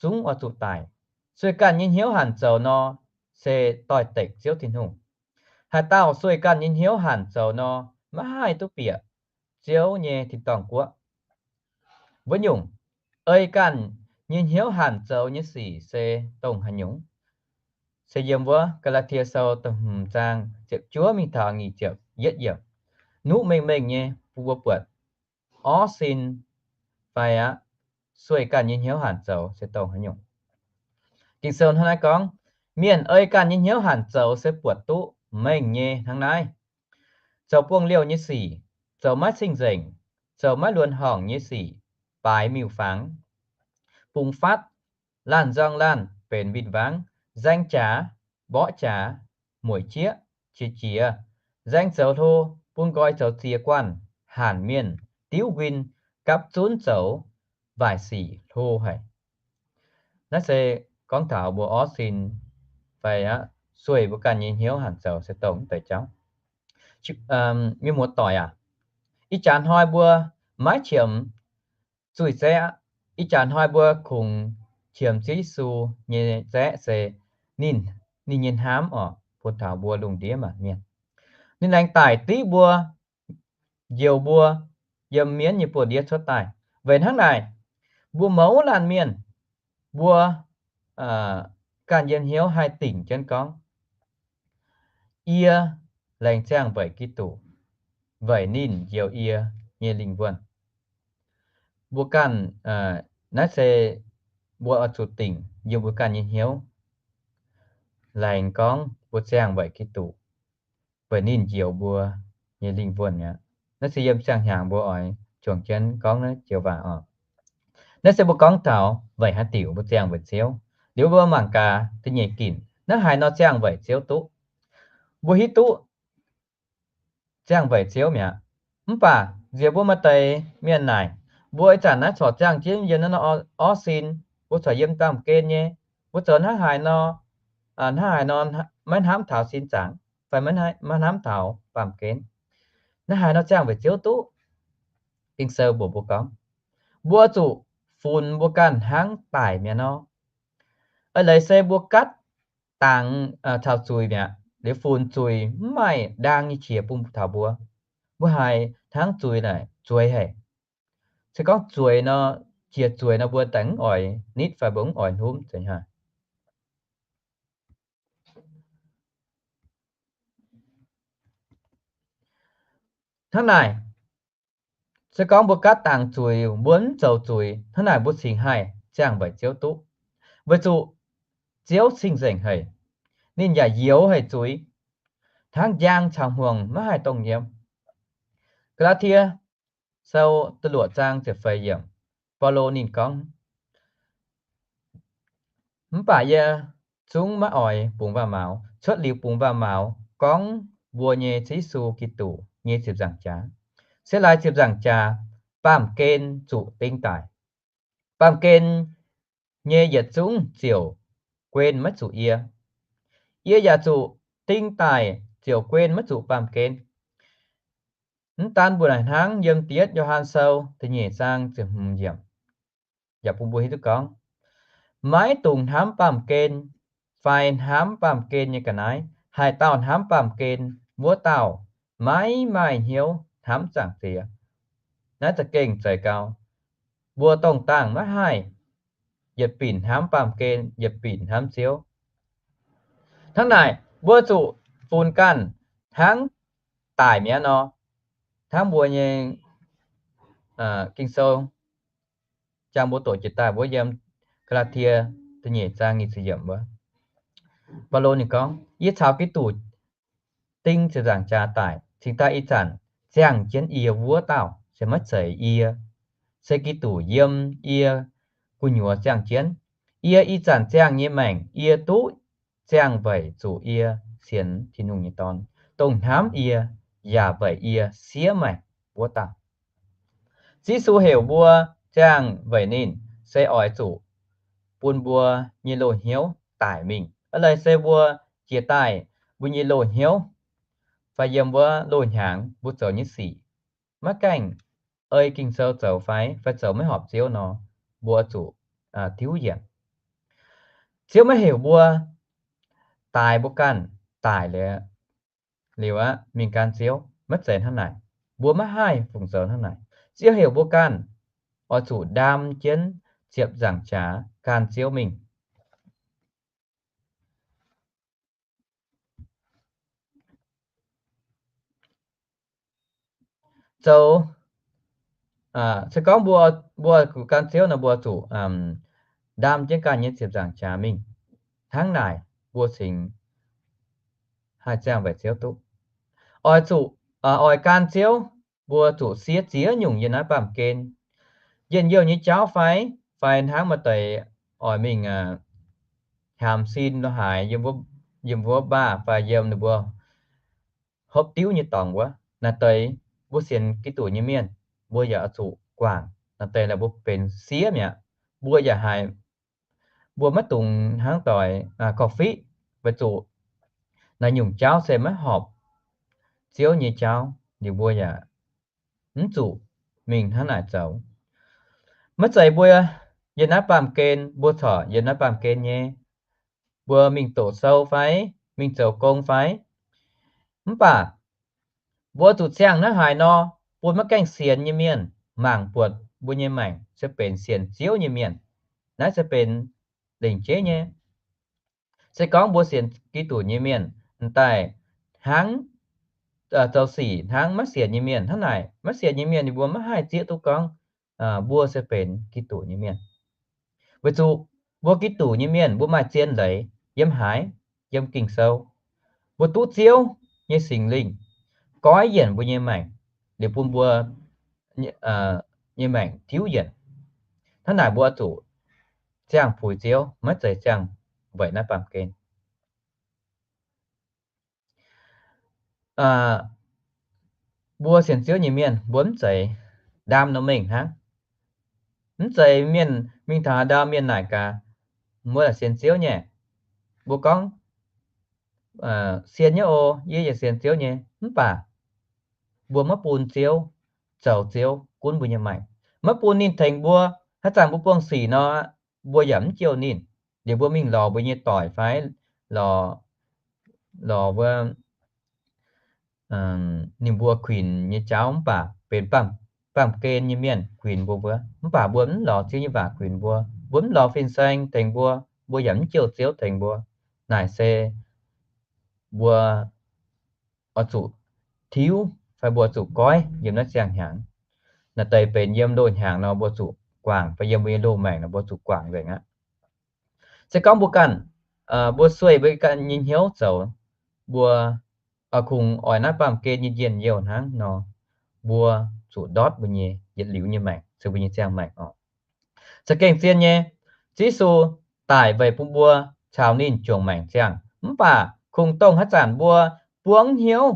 zungv oix zuqc daic. Sueih ganh nyei hnyouv hanc zoux nor, se doix-dekc Ziouv Tin-Hungh. Haaix dauh sueih ganh nyei hnyouv hanc zoux nor, maiv haih duqv bieqc Ziouv nyei tin-dorngh guoqv. Wuov nyungc, ei ganh nyei hnyouv hanc zoux nyei sic se dongh haaix nyungc? Se yiem wuov Gaa^laa^tie Sou da'hmz zaang ziepc juov mingh taux nyic ziepc yietv yiemc, nuqv mengh mengh nyei bun mbuo buatc orv sin fai aqv, sueih ganh nyei hnyouv hanc zoux se dongh haaix nyungc. Ging-Sou hnangv naaiv gorngv, mienh ei ganh nyei hnyouv hanc zoux se buatc duqv mengh nyei hnangv naaiv: zoux buangh liouh nyei sic, zoux maiv cing-nzengc, zoux maiv luonx horngc nyei sic, baaix miuc-fangx, bungx fatv, laanh nzorng laanh, benx win-wangv, nzaeng jaax, mborqv jaax, mueic jieqv, qiex jiez, nzaeng zoux hlo, bun nqoi zoux ziex guanh, hanc mienh, diuv nquin, gapv zunv zoux waaic sic hlo haic. Naaiv se gorngv taux mbuo orv sin fai aqv, sueih mbuo ganh nyei hnyouv hanc zoux se dongh deix jauv. Mienh muoz-doic aac, ih jaax hnoi mbuo maiv qiemx zuiz-zaeqv aqv. Ih jaax hnoi mbuo kungx qiemx Ziouv Yesu nyei zaeqv se ninh, ninh nyei hnamv oc, bun taux mbuo lungh ndiev maanc mienh. Ninh laengz daic div mbuo, njoux mbuo, yiem mienv nyei buoz-ndiev cuotv daaih. Weic hnangv naaic, mbuo mouz laanh mienh, mbuo ganh yiem hnyouv haih dingc jienv gorngv, yie laengz ziangh weic Giduc, weic ninh njoux yie nyei lingh wuonh. Mbuo ganh, naaiv se mbuo oix zuqc dingc yiem mbuo ganh nyei hnyouv, laengz gorngv mbuo ziangh weic Giduc, weic ninh njoux mbuo nyei lingh wuonh mi'aqv. Naaiv se yiem ziangh-hnyangx mbuo oix juangc jienv gorngv naaiv joux waac oc. Naaiv se mbuo gorngv taux weic haaix diuc mbuo ziangh weic Ziouv. Liuz mbuo mangc gaax da'nyeic ginc, hnangv haaix nor ziangh weic Ziouv duqv. Mbuo hiuv duqv ziangh weic Ziouv mi'aqv. Mv baac nziex mbuo maaih deix mienh naaic, mbuo ih zanc naaiv corc ziangh jienv yiem naaiv nor orv sin, mbuo corc yiem baamh gen nyei, mbuo zoux hnangv haaix nor, hnangv haaix nor maiv hnamv taux sin zaangc, fai maiv hnamv taux baamh gen. Hnangv haaix nor ziangh weic Ziouv duqv? Ging-Sou mbuox mbuo gorngv, mbuo zuqc funx mbuo ganh hnangv daic mi'aqv nor. Eix leiz se mbuo gatv dangx caux zuiz mi'aqv. Liuz funx zuiz mv maaih ndaang nyei qiex bun taux mbuo. Mbuo haiz hnangv zuiz naaic zueiz haic. Se gorngv zueiz nor, qiex zueiz nor mbuo daaih mv oix nitv fai mbuo mv oix hnamv zeiz hnangv. Hnangv naaic, se gorngv mbuo gatv dangx zuiz, mbuo mv zoux zuiz, hnangv naaic mbuo cingx haih ziangh weic Ziouv duqv. Weic zuqc Ziouv cing-nzengc haic, ninh yaac youx haic zuiz, hnangv njang caux hmuangx maiv haih dongh yiem. Gaa^laa^tie Sou da'luoqc zaang ziepc feix yiemc, Baulo ninh gorngv, mv baac yie zungv maiv oix bungx waac-maux, cuotv liuz bungx waac-maux gorngv mbuo nyei Ziouv Yesu Giduc nyei ziepc nzaangc jaax, se laaix ziepc nzaangc jaax baamh gen zuqc ding daic. Baamh gen nyei yietc zungv ziouc guen maiv zuqc yie. Yie yaac zuqc ding daic ziouc guen maiv zuqc baamh gen. Mv daan mbuo naaic hnangv, yiem da'yietv Yo^han Sou da'nyeic zaang ziepc hmz yiemc yaac bun mbuo hiuv duqv gorngv, maiv dungx hnamv baamh gen fai hnamv baamh gen nyei ga'naaiv. Haaix dauh hnamv baamh gen, wuov dauh maiv maaih hnyouv hnamv Zaangc Diex. Naaiv za'gengh zeiz gau. Mbuo dongh dangh maiv haih yietc binc hnamv baamh gen, yietc binc hnamv Ziouv. Hnangv naaic, mbuo zuqc funx ganh hnangv daic mi'aqv nor. Hnangv mbuo nyei Ging-Sou jang mbuo doqc jiex daaih wuov yiem Gaa^laa^tie da'nyeic zaang nyic ziepc yiemc wuov, Baulo ninh gorngv, yie caux Giduc ding ziepc nzaangc jaax daic, cingx daaih ih zanc ziangh jienv yie wuov dauh se maiv zeiz yie, se Giduc yiem yie gu'nyuoz ziangh jienv. Yie ih zanc ziangh nyei maengc, yie duqv ziangh weic zuqc yie sienx Tin-Hungh nyei Dorn, dongh hnamv yie yaac weic yie siev maengc wuov dauh. Ziouv Yesu heuc mbuo ziangh weic ninh se oix zuqc bun mbuo nyei loz-hnyouv daic mingh. Eix leiz se mbuo jiex daaih, mbuo nyei loz-hnyouv fai yiem wuov loz-hnyangx mbuo zoux nyei sic maiv gaengh ei Ging-Sou zoux fai, fai zoux maiv horpc Ziouv nor, mbuo zuqc diuv yienc. Ziouv maiv heuc mbuo daix mbuo ganh daic liuz, liuz aqv mingh gan Ziouv. Maiv zeiz hnangv naaic. Mbuo maiv haih fungc zoux hnangv naaic. Ziouv heuc mbuo ganh oix zuqc ndaam jienv ziepc nzaangc jaax gan Ziouv mingh. Zoux, se gorngv mbuo, mbuo gan Ziouv nor, mbuo zuqc ndaam jienv ganh nyei ziepc nzaangc jaax mingh. Hnangv naaic mbuo cingx haih ziangh weic Ziouv duqv. Oix zuqc, oix gan Ziouv, mbuo zuqc siev ziex nyungc yiem naaiv baamh gen. Njien-youh nyei jauv fai, fai hnangv maaih deix oix mingh hnyamx sin lo haaix, yiem wuov mbaah fai yiem ninh mbuo hopv diuv nyei dorngx wuov. Naaiv deix mbuo sienx Giduc nyei mienh, mbuo yaac oix zuqc guangc naaiv deix, laaix mbuo benx siev mi'aqv. Mbuo yaac haiz mbuo maiv dungx hnangv doix korv-fiqv, weic zuqc naaiv nyungc jauv se maiv horpc Ziouv nyei jauv, liuz mbuo yaac mv zuqc mingh hnangv naaic zoux. Maiv zeiz mbuo yiem naaiv baamh gen, mbuo corc yiem naaiv baamh gen nyei, mbuo mingh doqc sou fai, mingh zoux gong fai, mv baac mbuo zuqc ziangh hnangv haaix nor, bun maiv gaengh sienx nyei mienh mangc buatc mbuo nyei maengc se benx sienx Ziouv nyei mienh. Naaiv se benx lengc jeiv nyei. Se gorngv mbuo sienx Giduc nyei mienh m'daaih hnangv zoux sic hnangv maiv sienx nyei mienh hnangv naaic, maiv sienx nyei mienh ninh mbuo maiv haih zieqv duqv gorngv mbuo se benx Giduc nyei mienh. Weic zuqc mbuo Giduc nyei mienh mbuo maaih zien leiz yiem haaix? Yiem Ging-Sou. Mbuo duqv Ziouv nyei Singx Lingh goiv yienc mbuo nyei maengc, liuz bun mbuo nyei maengc tiuv yienc. Hnangv naaic mbuo zuqc ziangh puix Ziouv, maiv zeiz ziangh weic naaiv baamh gen. Mbuo sienx Ziouv nyei mienh mbuo mv zeiz ndaam nor mengh hnangv. Mv zeiz mienh mingh taux haaix ndau mienh naaic gaax, mbuo sienx Ziouv nyei. Mbuo gorngv, sienx nyei oc, yie yaac sienx Ziouv nyei. Mv baac mbuo maiv bun Ziouv zoux Ziouv gunv mbuo nyei maengc, maiv bun ninh tengx mbuo. Haaix zanc mbuo buangh sic nor, mbuo yaac mv jouh ninh. Liuz mbuo mingh lorz mbuo nyei doic fai lorz, lorz wuov ninh mbuo kuinx nyei jauv mv baac benx baamh gen nyei mienh kuinx mbuo wuov. Mv baac mbuo mv lorz Ziouv nyei waac kuinx mbuo, mbuo mv lorz fin-saeng tengx mbuo, mbuo yaac mv jouh Ziouv tengx mbuo. Naaic se mbuo oix zuqc tiuv fai mbuo zuqc goiv yiem naaiv ziangh hnyangx. Naaiv deix benx yiem loz-hnyangx nor mbuo zuqc guangc, fai yiem mbuo nyei loz-maengc nor mbuo zuqc guangc nzengc aqv. Se gorngv mbuo ganh, mbuo sueih mbuo ganh nyei hnyouv zoux, mbuo kungx oix naaiv baamh gen nyei njien-youh hnangv nor, mbuo zuqc ndortv mbuo nyei yietc liuz nyei maengc, se mbuo nyei ziangh maengc oc. Za'gengh zien nyei, Ziouv Yesu daic weic bun mbuo caux ninh juangc maengc ziangh. Mv baac kungx dongh haaix zanc mbuo buangv hnyouv,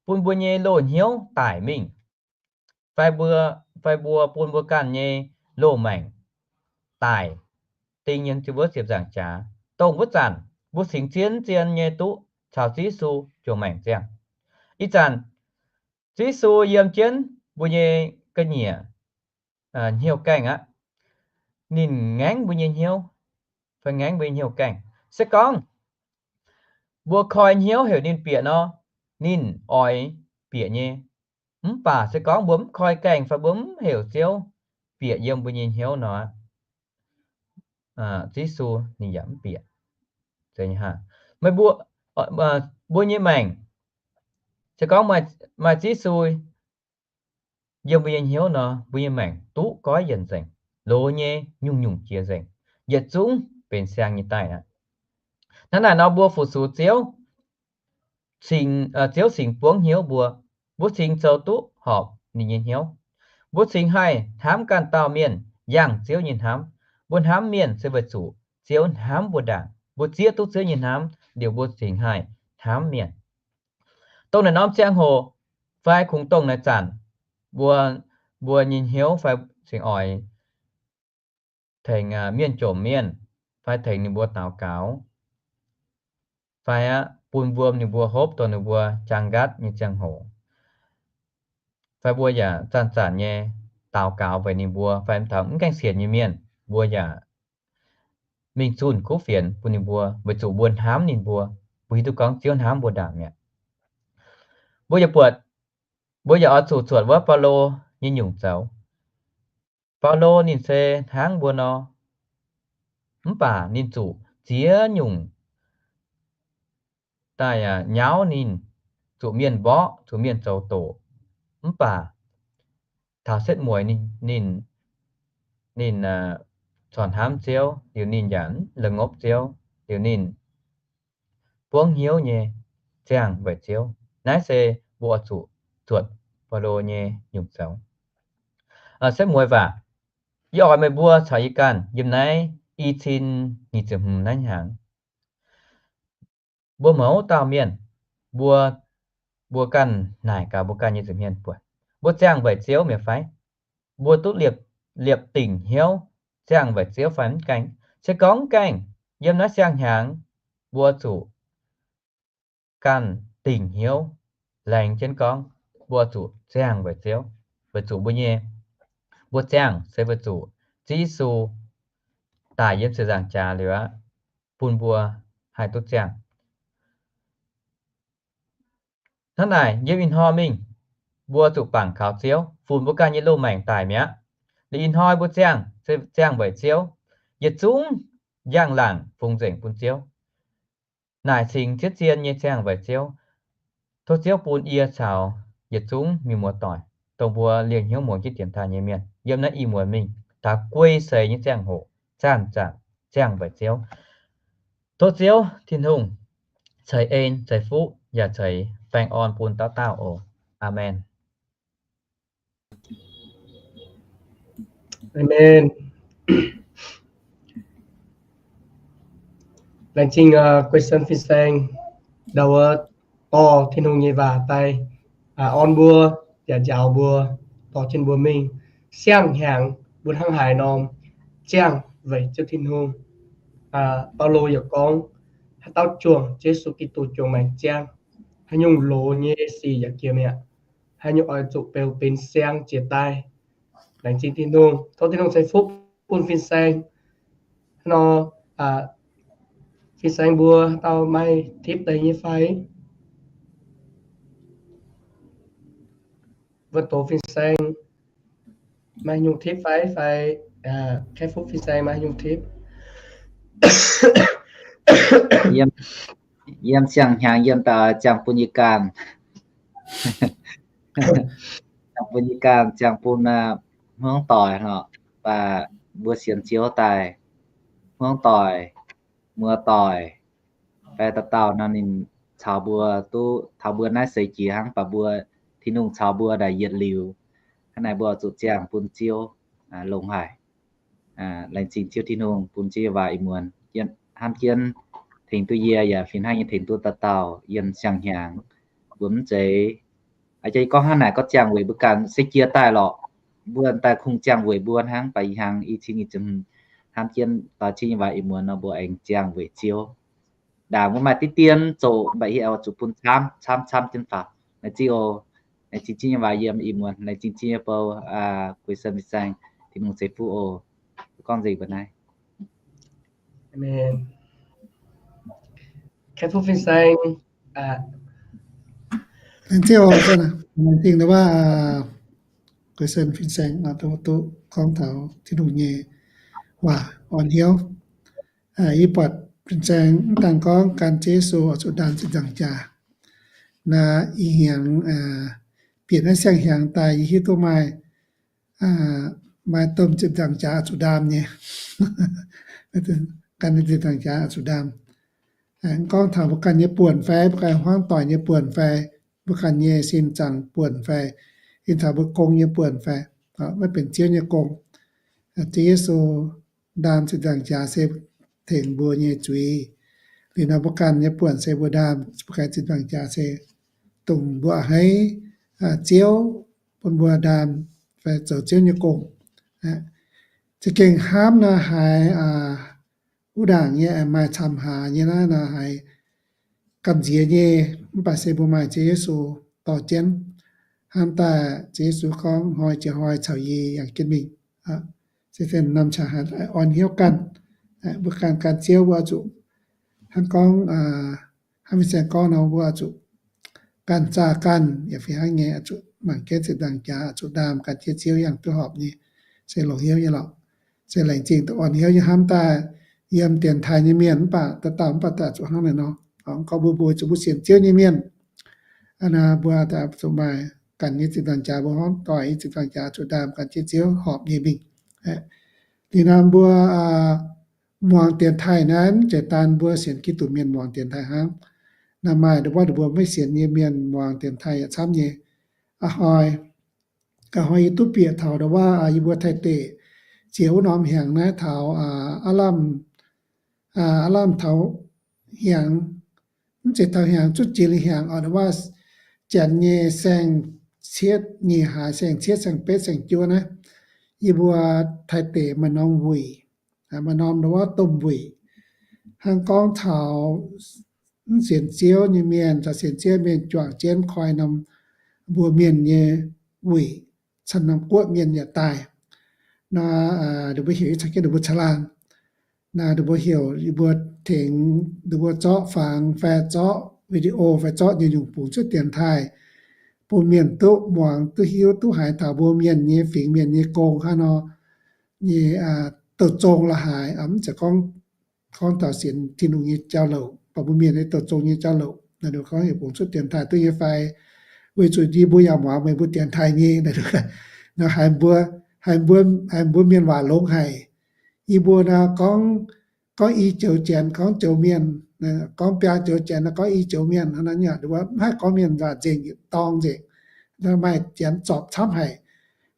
bun mbuo nyei loz hnyouv daic mingh, fai mbuo, fai mbuo bun mbuo ganh nyei loz-maengc daic, ding nyei wuov ziepc nzaangc jaax, dongh wuov zanc mbuo cingx zien-zien nyei duqv caux Ziouv Yesu juangc maengc ziangh. Ih zanc Ziouv Yesu yiem jienv mbuo nyei ga'nyiec hnyouv gaengh aqv. Ninh ngaengv mbuo nyei hnyouv, fai ngaengv mbuo nyei hnyouv gaengh. Se gorngv mbuo koi hnyouv heuc ninh bieqc nor, ninh oix bieqc nyei. Mv baac se gorngv mbuo mv koi gaengh fai mbuo mv heuc Ziouv bieqc yiem mbuo nyei hnyouv nor, Ziouv Yesu ninh yaac mv bieqc. Mbuo nyei maengc, se gorngv maaih Ziouv Yesu yiem mbuo nyei hnyouv nor, mbuo nyei maengc duqv goiv yienc nzengc, loz nyei nyungc-nyungc jiex nzengc, yietc zungv benx siang nyei daaih aqv. Hnangv naaic nor mbuo fu-sux Ziouv, Ziouv cingx buangv hnyouv mbuo, mbuo cingx zoux duqv horpc ninh nyei hnyouv. Mbuo cingx haih hnamv ganh dauh mienh yangh Ziouv nyei hnamv. Mbuo hnamv mienh se weic zuqc Ziouv hnamv mbuo ndaangc. Mbuo zieqv duqv Ziouv nyei hnamv liuz mbuo cingx haih hnamv mienh. Dongh naaic norm ziangh hoc fai kungx dongh naaic zanc, mbuo, mbuo nyei hnyouv fai cingx oix tengx mienh jomc mienh, fai tengx ninh mbuo daux gaux, fai aqv bun mbuo, ninh mbuo hopv dongh ninh mbuo jaang nqatv nyei ziangh hoc, fai mbuo yaac zanc-zanc nyei daux gaux weic ninh mbuo, fai taux mv gaengh sienx nyei mienh, mbuo yaac mingh zunh kuv fienx bun ninh mbuo weic zuqc mbuo hnamv ninh mbuo. Mbuo hiuv duqv gorngv Ziouv hnamv mbuo ndaangc mi'aqv. Mbuo yaac buatc, mbuo yaac oix zuqc cuotv wuov Baulo nyei nyungc zoux. Baulo ninh se hnangv mbuo nor, mv baac ninh zuqc ziex nyungc daaih nyauv ninh, zuqc mienh mborqv, zuqc mienh zoux doqc. Mv baac taux setv mueiz ninh, ninh corc hnamv Ziouv, liuz ninh yaac la'ngopv Ziouv, liuz ninh buangv hnyouv nyei ziangh weic Ziouv. Naaiv se mbuo oix zuqc cuotv Baulo nyei nyungc zoux. Setv mueiz waac, yie oix meih mbuo caux yie ganh yiem naaiv i cin nyic ziepc hmz naaiv hnyangx, mbuo mouz dauh mienh, mbuo, mbuo ganh naaic gaax mbuo ganh nyei nza'hmien buatc, mbuo ziangh weic Ziouv mi'aqv fai? Mbuo duqv liepc, liepc dingc hnyouv ziangh weic Ziouv fai mv gaengh? Se gorngv mv gaengh, yiem naaiv siang-hnyangx mbuo zuqc ganh dingc hnyouv, laengz jienv gorngv mbuo zuqc ziangh weic Ziouv, weic zuqc mbuo nyei, mbuo ziangh se weic zuqc Ziouv Yesu daic yiem ziepc nzaangc jaax liuz aqv, bun mbuo haih duqv ziangh. Hnangv naaic yiem ih hnoi mingh, mbuo zuqc bangc kaux Ziouv, funx mbuo ganh nyei loz-maengc daic mi'aqv. Liuz ih hnoi mbuo ziangh, ziangh weic Ziouv, yietc zungv njang-laangc fungx nzengc bun Ziouv. Naaic cingx cietv zien nyei ziangh weic Ziouv. Tov Ziouv bun yie caux yietc zungv mienh muoz-doic, dongh mbuo liemh hnyouv muangx jienv dienx taaih nyei mienh, yiem naaiv ih muonz mingh taux guei seix nyei ziangh hoc zanc-zanc ziangh weic Ziouv. Tov Ziouv Tin-Hungh ceix en, ceix fuqv, yaac ceix baengh orn bun dauh dauh oc. Aamen. Aamen. Laengz zingh Guei Sen fin-saeng ndau wuov dorh Tin-Hungh nyei waac daaih orn mbuo, yaac njaaux mbuo, dorh jienv mbuo mingh siang-hnyangx mbuo hnangv haaix norm ziangh weic Ziouv Tin-Hungh. Baulo yaac gorngv, haaix dauh juangc Yesu Giduc juangc maengc ziangh, haaix nyungc loz nyei sic yaac jiex mi'aqv. Haaix nyungc oix zuqc beu benx siang jiex daaih. Laengz zingh Tin-Hungh, tov Tin-Hungh ceix fuqv bun fin-saeng. Hnangv nor, fin-saeng mbuo dauh maaih tipv deix nyei fai? Mbuo doz fin-saeng maaih nyungc tipv fai? Fai Kaeqv Fuqv fin-saeng maaih nyungc tipv? Yiem, yiem siang-hnyangx yiem daaih ziangh bun yie ganh. Ziangh bun yie ganh, ziangh bun hmuangv doic lorqc, baac mbuo sienx Ziouv daaih, hmuangv doic, muoz-doic, fai dauh dauh nor ninh caux mbuo duqv, taux mbuo naaiv seix jiex hnangv, baac mbuo, Tin-Hungh caux mbuo daaih yietc liuz. Hnangv naaic mbuo zuqc ziangh bun Ziouv longx haic. Laengz zingh Ziouv Tin-Hungh bun Ziouv nyei waac ih muonz hnamv jienv tengx duqv yie yaac fih hnangv nyei tengx duqv dauh dauh yiem siang-hnyangx. Mbuo mv zeiz, aa, jiex gorngv hnangv naaic gorngv ziangh weic mbuo ganh se jiex daaih lorqc. Mbuo daaih kungx ziangh weic mbuo hnangv, baac ih hnyangx i cin i zin hnamv jienv doix Ziouv nyei waac ih muonz nor mbuo aengx ziangh weic Ziouv. Ndaangc mbuo maaih diqv dien zoqc mba'hieh oix zuqc bun camv camv camv jienv faaux. Laengz zingh oc. Laengz zingh Ziouv nyei waac yiem ih muonz. Laengz zingh Ziouv nyei bou, Guei Sen fin-saeng, Tin-Hungh ceix fuqv oc. Gorngv nzengc mbuo naaiv. Aamen. Kaeqv Fuqv fin-saeng. Laengz zingh oc. Laengz zingh wuov Guei Sen fin-saeng duqv gorngv taux Tin-Hungh nyei waac orn hnyouv. Yie buatc fin-saeng mv daan gorngv gan Ziouv Yesu oix zuqc ndaam ziepc nzaangc jaax. Naaiv ih hnyangx bieqc naaiv siang-hnyangx daaih yie hiuv duqv maaih, maaih domh ziepc nzaangc jaax oix zuqc ndaam nyei. Gan ziepc nzaangc jaax oix zuqc ndaam. Gorngv taux mbuo ganh nyei buonc fai, mbuo ganh hmuangv doic nyei buonc fai, mbuo ganh nyei sin zaangc buonc fai, ih taux mbuo gong nyei buonc fai, maiv benx Ziouv nyei gong. Ziouv Yesu ndaam ziepc nzaangc jaax se tengx mbuo nyei zuiz. Liuz nor mbuo ganh nyei buonc se mbuo ndaam, mbuo ganh ziepc nzaangc jaax se dongh mbuo a'hneiv Ziouv bun mbuo ndaam fai zoux Ziouv nyei gong. Za'gengh hnamv naaiv haiz wuov ndaangc nyei maaih camv haaix nyei naaiv, naaiv haiz gamh nziex nyei, mv baac se mbuo maaih Ziouv Yesu dorh jienv, hnamv daaih Ziouv Yesu gorngv, hnoi jiex hnoi caux yie yangh jienv mingh. Se zen norm qangx haiz orn hnyouv ganh, mbuo ganh gan Ziouv mbuo oix zuqc hnangv gorngv, hnangv fin-saeng gorngv nor, mbuo oix zuqc ganh zaah ganh, yaac fih hnangv nyei oix zuqc mangc jienv ziepc nzaangc jaax, oix zuqc ndaam gan jienv Ziouv yangh duqv horpc nyei, se longc hnyouv nyei lorqc. Se laengz zingh orn hnyouv nyei hnamv daaih yiem dienx taaih nyei mienh mv baac dauh dauh mv baac daaih zuqc hnangv naaiv nor. Gorngv mbuo mbuo zuqc mbuo sienx Ziouv nyei mienh, naaiv mbuo daaih zuqc maaih ganh nyei ziepc nzaangc jaax, mbuo hmuangv doic nyei ziepc nzaangc jaax zuqc ndaam gan jienv Ziouv horpc nyei mingh. Liuz nor mbuo muangx dienx taaih naaiv mv zeiz daan mbuo sienx Giduc mienh muangx dienx taaih hnangv. Naaiv maaih ndongc wuov ndongc mbuo maiv sienx nyei mienh muangx dienx taaih yaac camv nyei. A'hnoi, a'hnoi yie duqv bieqc taux ndongc wuov yie mbuo Taiv deic jiex wuov norm hnyangx naaiv taux aav lamh, aav lamh taux hnyangx, mv zeiz taux hnyangx, zutv jiex liuz hnyangx oc, ndongc wuov janx nyei saeng-cietv nyei haaix, saeng-cietv, saeng-betv, saeng-juov naaiv, yie mbuo Taiv deic maaih norm wuic, maaih norm ndongc wuov domh wuic, hnangv gorngv taux mv sienx Ziouv nyei mienh caux sienx Ziouv mienh juangc jienv koi norm mbuo mienh nyei wuic, caux norm guoqv mienh yaac daaih. Naaiv ninh mbuo heuc yie caux jienv ninh mbuo caangh laangh. Naaiv ninh mbuo heuc yie mbuo tengx ninh mbuo zorqv fangx fai zorqv video fai zorqv nyei nyungc bungx cuotv dienx taaih, bun mienh duqv muangx, duqv hiuv, duqv haiz taux mbuo mienh nyei fingx, mienh nyei gong hnangv nor nyei douh zong la'haaix, mv zeiz gorngv taux sienx Tin-Hungh nyei jauv-louc, baac mbuo mienh nyei douh zong nyei jauv-louc. Naaiv nduqc gorngv yie bungx cuotv dienx taaih duqv nyei fai? Weic zuqc yie mbuo yaac muangx meih mbuo dienx taaih nyei. Naaiv nduqc haiz mbuo, haiz mbuo, haiz mbuo mienh waac longx haic. Yie mbuo naaiv gorngv, gorngv i joux janx gorngv joux mienh, gorngv biaa joux janx naaiv gorngv i joux mienh hnangv naaiv. Mv haih gorngv mienh waac nzengc, dorng nzengc, maaih janx zorpc camv haic.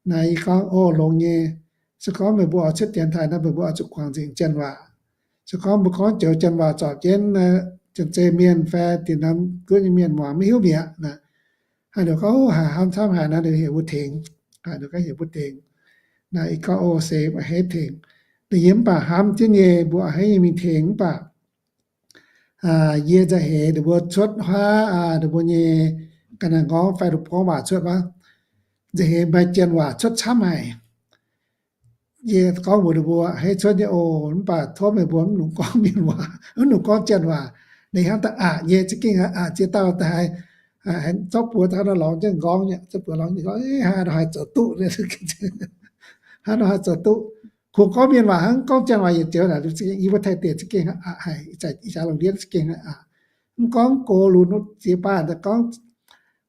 Naaiv yie gorngv, o, longx nyei. Se gorngv meih mbuo oix cuotv dienx taaih naaiv, meih mbuo oix zuqc guangc nzengc janx waac. Se gorngv mbuo gorngv joux janx waac zorpc jienv, janx-zei mienh fai dinh norm guoqv nyei mienh muangx maiv hiuv mi'aqv. Naaiv haaix gorngv, haiz hnamv camv haic naaiv, heuc mbuo tengx. Heuc mbuo tengx. Naaiv yie gorngv, o, se a'hneiv tengx. Naaiv yie mv baac hnamv jienv nyei, mbuo a'hneiv nyei mingh tengx mv baac yie nzauh heix ninh mbuo cuotv huaav, ninh mbuo nyei ga'naaiv ngorngv fai lungh gorngv waac cuotv wuov, nzauh heix maaih janx waac cuotv camv haic. Yie gorngv mbuox ninh mbuo, a'hneiv cuotv nyei oc, mv baac tov meih mbuo mv nungx gorngv mienh waac, mv nungx gorngv janx waac. Ninh hnamv daaih aqc nyei, za'gengh aqc ziex dauh daaih haiz, zorqv buoz daaih hnangv nor lorngx jienv nqorngv, zorqv buoz lorngx jienv nqorngv, hnangv nor haih zoux duqv, hnangv nor haih zoux duqv. Kungx gorngv mienh waac hnangv, gorngv janx waac yietc joux naaic, yie mbuo Taiv deic za'gengh aqc haic, ih zanc yie jaax lungh ndiev za'gengh aqc. Mv gorngv gox lunx ziex baac gorngv,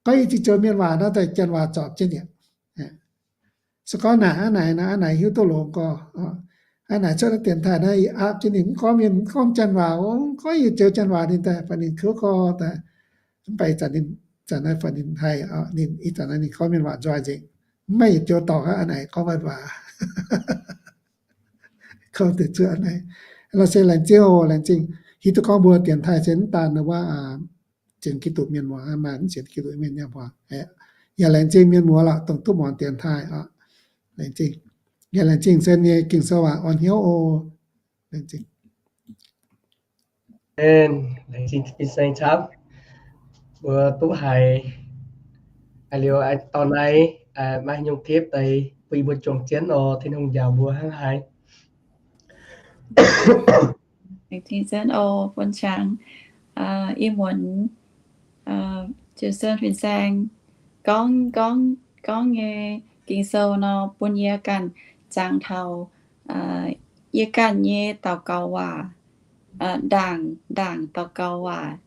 gorngv yie ziex joux mienh waac nor, daaih janx waac zorpc jienv yaac. Se gorngv naaic hnangv naaic nor, hnangv naaic hiuv duqv longx gorx. Hnangv naaic cuotv naaiv dienx taaih naaiv, yie aapv jienv ninh mv gorngv mienh, mv gorngv janx waac, mv gorngv yietc joux janx waac, ninh daaih fai ninh kouv gorx daaih. Mv baac ih zanc ninh, zanc naaiv fai ninh haih, ninh ih zanc naaiv ninh gorngv mienh waac nzoih nzengc. Mv maaih yietc joux dorngc hnangv naaic gorngv mienh waac. Gorngv deix cuotv naaiv, se laengz zingh oc, laengz zingh. Hiuv duqv gorngv mbuo dienx taaih se mv daan wuov, sienx Giduc mienh muangx, maaih mv sienx Giduc mienh yaac muangx. Yaac laengz zingh mienh muoz lorqc, dongh duqv muangx dienx taaih oc. Laengz zingh. Yaac laengz zingh Sen nyei Ging-Sou waac orn hnyouv oc. Laengz zingh. Amen. Laengz zingh fin-saeng camv. Mbuo duqv haiz, haiz liuz dorh naaiv maaih nyungc clip daaih bun yie mbuo juangc jienv oc. Tin-Hungh njaaux mbuo hnangv haaix. Laengz zingh Sen oc, bun qangx ih muonz Jiu-Sen fin-saeng gorngv, gorngv, gorngv nyei Ging-Sou nor, bun yie ganh jangx taux yie ganh nyei daux gaux waac, ndaangc, ndaangc daux gaux waac.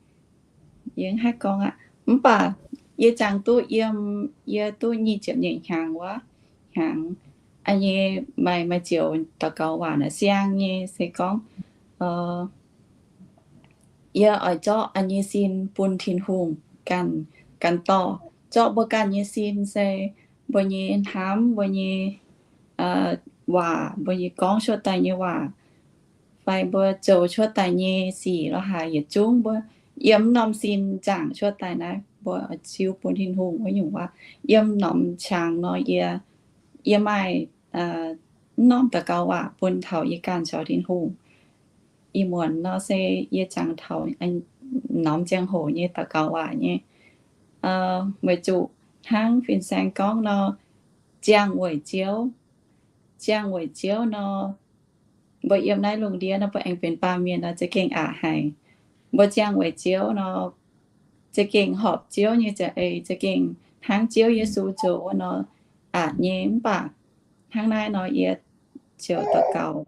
Yie haih gorngv aqv. Mv baac yie jangx duqv yiem, yie duqv nyic ziepc nyeic hnyangx wuov hnyangx, nyei maaih, maaih zioux daux gaux waac naaic siang nyei se gorngv, yie oix zorqv yie nyei sin bun Tin-Hungh ganh, ganh dorh, zorqv mbuo ganh nyei sin se mbuo nyei hnamv, mbuo nyei waac, mbuo nyei gorngv cuotv daaih nyei waac, fai mbuo zoux cuotv daaih nyei sic lorqc haaix, yietc zungv mbuo yiem norm sin zaangc cuotv daaih naaiv, mbuo oix ziux bun Tin-Hungh wuov nyungc waac. Yiem norm qangx nor, yie, yie maaih norm daux gaux waac bun taux yie ganh caux Tin-Hungh. Ih muonz nor se yie jangx taux norm ziangh hoc nyei daux gaux waac nyei. Weic zuqc hnangv fin-saeng gorngv nor, ziangh weic Ziouv, ziangh weic Ziouv nor, mbuo yiem naaiv lungh ndiev nor, mbuo aengx benx baamh mienh nor, za'gengh aqc haic. Mbuo ziangh weic Ziouv nor, za'gengh horpc Ziouv nyei za'eix, za'gengh hnangv Ziouv Yesu zoux wuov nor, aqc nyei. Mv baac hnangv naaiv nor, yie ziouc daux gaux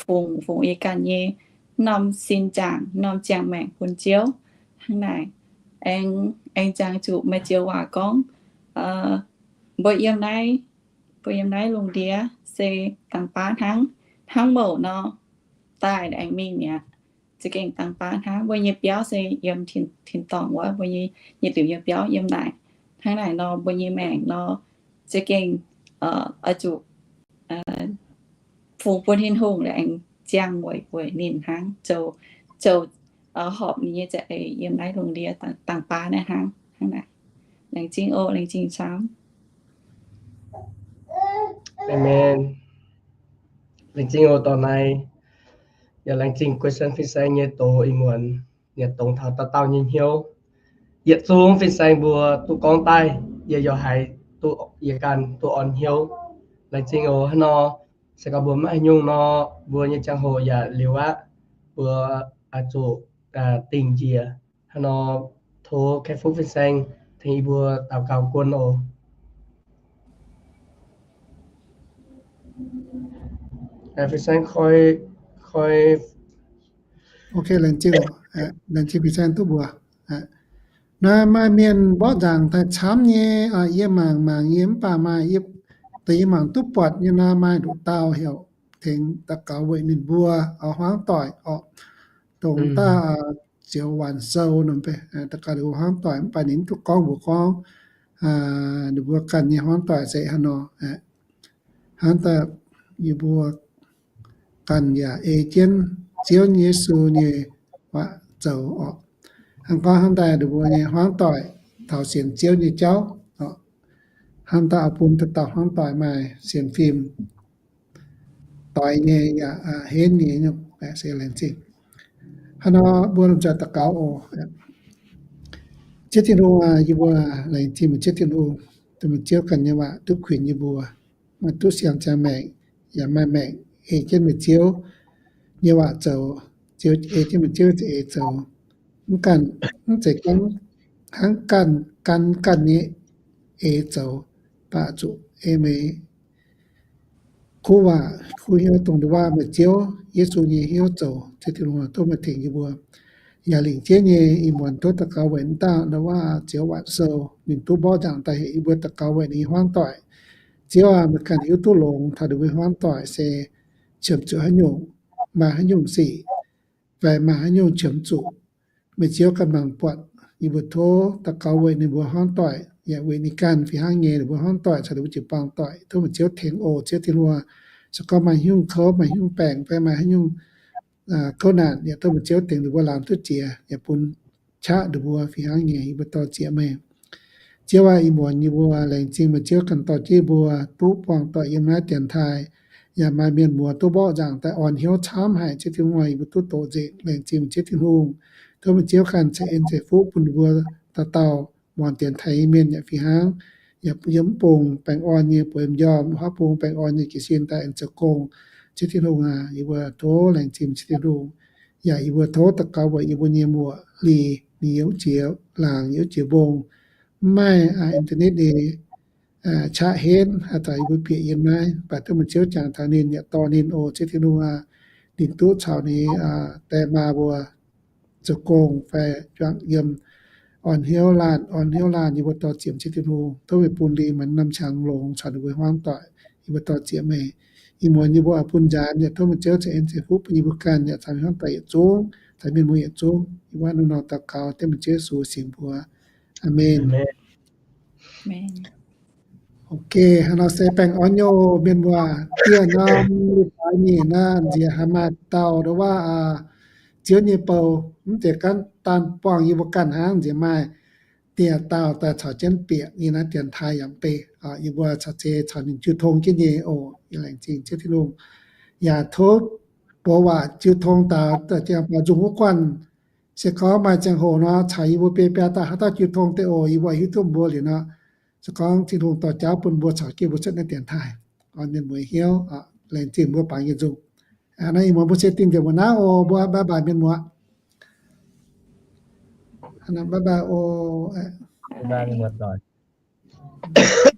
fungx, fungx yie ganh nyei norm sin zaangc, norm ziangh maengc bun Ziouv. Hnangv naaic, aengx, aengx jangx zuqc maaih zioux waac gorngv, mbuo yiem naaiv, mbuo yiem naaiv lungh ndiev se dangx baav hnangv, hnangv mouc nor, daaih aengx mingh mi'aqv. Za'gengh dangx baav hnangv. Mbuo nyei biauv se yiem tin-dorngh wuov, mbuo nyei yietc liuz nyei biauv yiem naaic. Hnangv naaic nor, mbuo nyei maengc nor, za'gengh oix zuqc fungx bun Tin-Hungh aengx ziangh weic, weic ninh hnangv, zoux, zoux horpc ninh nyei za'eix yiem naaiv lungh ndiev dangx baav naaiv hnangv. Hnangv naaic. Laengz zingh oc, laengz zingh camv. Amen. Laengz zingh oc dorh naaiv. Yaac laengz zingh Question fin-saeng nyei doz ih muonz, yaac dongz taux dauh dauh nyei hnyouv. Yietc zungv fin-saeng mbuo duqv gorngv daaih, yie yaac haiz duqv, yie ganh duqv orn hnyouv. Laengz zingh oc. Hnangv nor, se gorngv mbuo maiv haaix nyungc nor, mbuo nyei ziangh hoc yaac liuz aqv. Mbuo oix zuqc dingh njiec. Hnangv nor, tov Kei Fuqv fin-saeng tengx yie mbuo daux gaux guon oc. Fin-saeng koi, koi. Ok, laengz zingh, laengz zingh fin-saeng duqv mbuox. Naaiv maaih mienh mborqv nzaangc daaih camv nyei, yie mangc mangc nyei mv baac maaih, deix yie mangc duqv buatc nyei nor maaih nduqc dauh heuc tengx daux gaux weic ninh mbuo oix hmuangv doic orqc, dongh daaih zioux waanc sou nor, daux gaux ninh mbuo hmuangv doic mv baac ninh mv duqv gorngv mbuox gorngv ninh mbuo ganh nyei hmuangv doic se haaix nor. Hnangv daaih yie mbuo ganh yaac ei jienv Ziouv Yesu nyei waac zoux orqc. Hnangv gorngv hnangv daaih ninh mbuo nyei hmuangv doic taux sienx Ziouv nyei jauv orqc. Hnangv daaih oix bun dauh dauh hmuangv doic maaih sienx fim doix nyei yaac henv nyei nyungc se laengz zingh. Hnangv nor mbuo lomh nzoih daux gaux oc. Ziouv Tin-Hungh aac, yie mbuo laengz zingh meih Ziouv Tin-Hungh, dongh meih Ziouv ganh nyei waac duqv kuinx yie mbuo, maaih duqv siang ziangh maengc, yaac maaih maengc ei jienv meih Ziouv nyei waac zoux, Ziouv ei jienv meih Ziouv za'eix zoux. Mv ganh, mv zeiz gorngv hnangv ganh, gan ganh nyei eix zoux, baac zuqc ei meih kuv waac, kuv hnyouv dongh ndon waac meih Ziouv Yesu nyei hnyouv zoux. Ziouv Tin-Hungh, tov meih tengx yie mbuo. Yaac lingc jeiv nyei ih muonz tov daux gaux weic dauh ndon waac zioux waanc sou, ninh duqv mborqv nzaangc daaih heuc yie mbuo daux gaux weic ninh nyei hmuangv doic. Ziouv aac, meih ganh hiuv duqv longx taux ninh mbuo hmuangv doic se qiemx zuqc haaix nyungc, maaih haaix nyungc sic, fai maaih haaix nyungc qiemx zuqc. Meih Ziouv ganh mangc buatc. Yie mbuo tov daux gaux weic ninh mbuo hmuangv doic, yaac weic ninh ganh fih hnangv nyei ninh mbuo hmuangv doic caux ninh mbuo jiu-baang doic. Tov meih Ziouv tengx oc, Ziouv Tin-Hungh. Se gorngv maaih haaix nyungc kouv, maaih haaix nyungc baengc, fai maaih haaix nyungc kouv naanc, yaac tov meih Ziouv tengx ninh mbuo laangz duqv jiex, yaac bun qaqv ninh mbuo fih hnangv nyei. Yie mbuo dor-ziec meih. Ziouv aac, ih muonz yie mbuo laengz zingh meih Ziouv ganh dorh jienv yie mbuo duqv buangh doic yiem naaiv dienx taaih, yaac maaih mienh muoz duqv mborqv nzaangc daaih orn hnyouv camv haic. Ziouv Tin-Hungh, yie mbuo duqv doqc nzengc. Laengz zingh meih Ziouv Tin-Hungh. Tov meih Ziouv ganh ceix en ceix fuqv bun ninh mbuo dauh dauh muangx dienx taaih nyei mienh yaac fih hnangv, yaac yiem mv bung baengh orn nyei, bueix m'njormh, wuov bung baengh orn nyei jiez sin daaih aengx zoux gong. Ziouv Tin-Hungh aac, yie mbuo tov laengz zingh Ziouv Tin-Hungh. Yaac yie mbuo tov daux gaux weic yie mbuo nyei muoc Lih, ninh yiem wuov jiex laangz, yiem wuov jiex mbong, mv maaih internet nyei qaqv henv, haaix zanc yie mbuo bieqc yiem naaiv, mv baac tov meih Ziouv jangx taux ninh, yaac dorh ninh oc. Ziouv Tin-Hungh aac, ninh duqv caux ninh die maa mbuo zoux gong fai juangc yiem, orn hnyouv laanh, orn hnyouv laanh yie mbuo dor-ziec Ziouv Tin-Hungh. Tov meih bun Lih maanc norm qangx longx caux ninh mbuo hmuangv doic. Yie mbuo dor-ziec meih. Ih muonz yie mbuo oix bun nzaanx, yaac tov meih Ziouv ceix en ceix fuqv bun yie mbuo ganh, yaac caux hmuangv doic yietc zungv, caux mienh muoz yietc zungv. Yie mbuo hnangv nor daux gaux dengv meih Ziouv Yesu singx mbuox. Aamen. Ok, hnangv nor se baengh orn nyei mienh muoz. Dieh norm leiz-baaix nyic naaiv nziex haih maaih dauh ndon waac Ziouv nyei bou, mv zeiz gorngv daan buangh yie mbuo ganh hnangv, nziex maaih dieh dauh daaih caux jienv bieqc yiem naaiv dienx taaih yaac mv bei. Yie mbuo caux, caux ninh jiu tong jienv nyei oc. Yie laengz zingh Ziouv Tin-Hungh. Yaac tov mbuox waac jiu tong daaih, daaih ziangh baac nzung wuov guanh. Se gorngv maaih ziangh hoc nor, caux yie mbuo biei biaa dauh haaix dauh jiu tong deix oc. Yie mbuo hiuv duqv mbuo liuz nor, se gorngv Tin-Hungh dorh jauv bun mbuo caux jienv mbuo cuotv naaiv dienx taaih, orn mienh muoz hnyouv. Laengz zingh mbuo baangc nyei nzung. Naaiv ih muonz mbuo se dingh nzengc mbuo naaiv oc. Mbuo bye bye mienh muoz. Bye bye oc.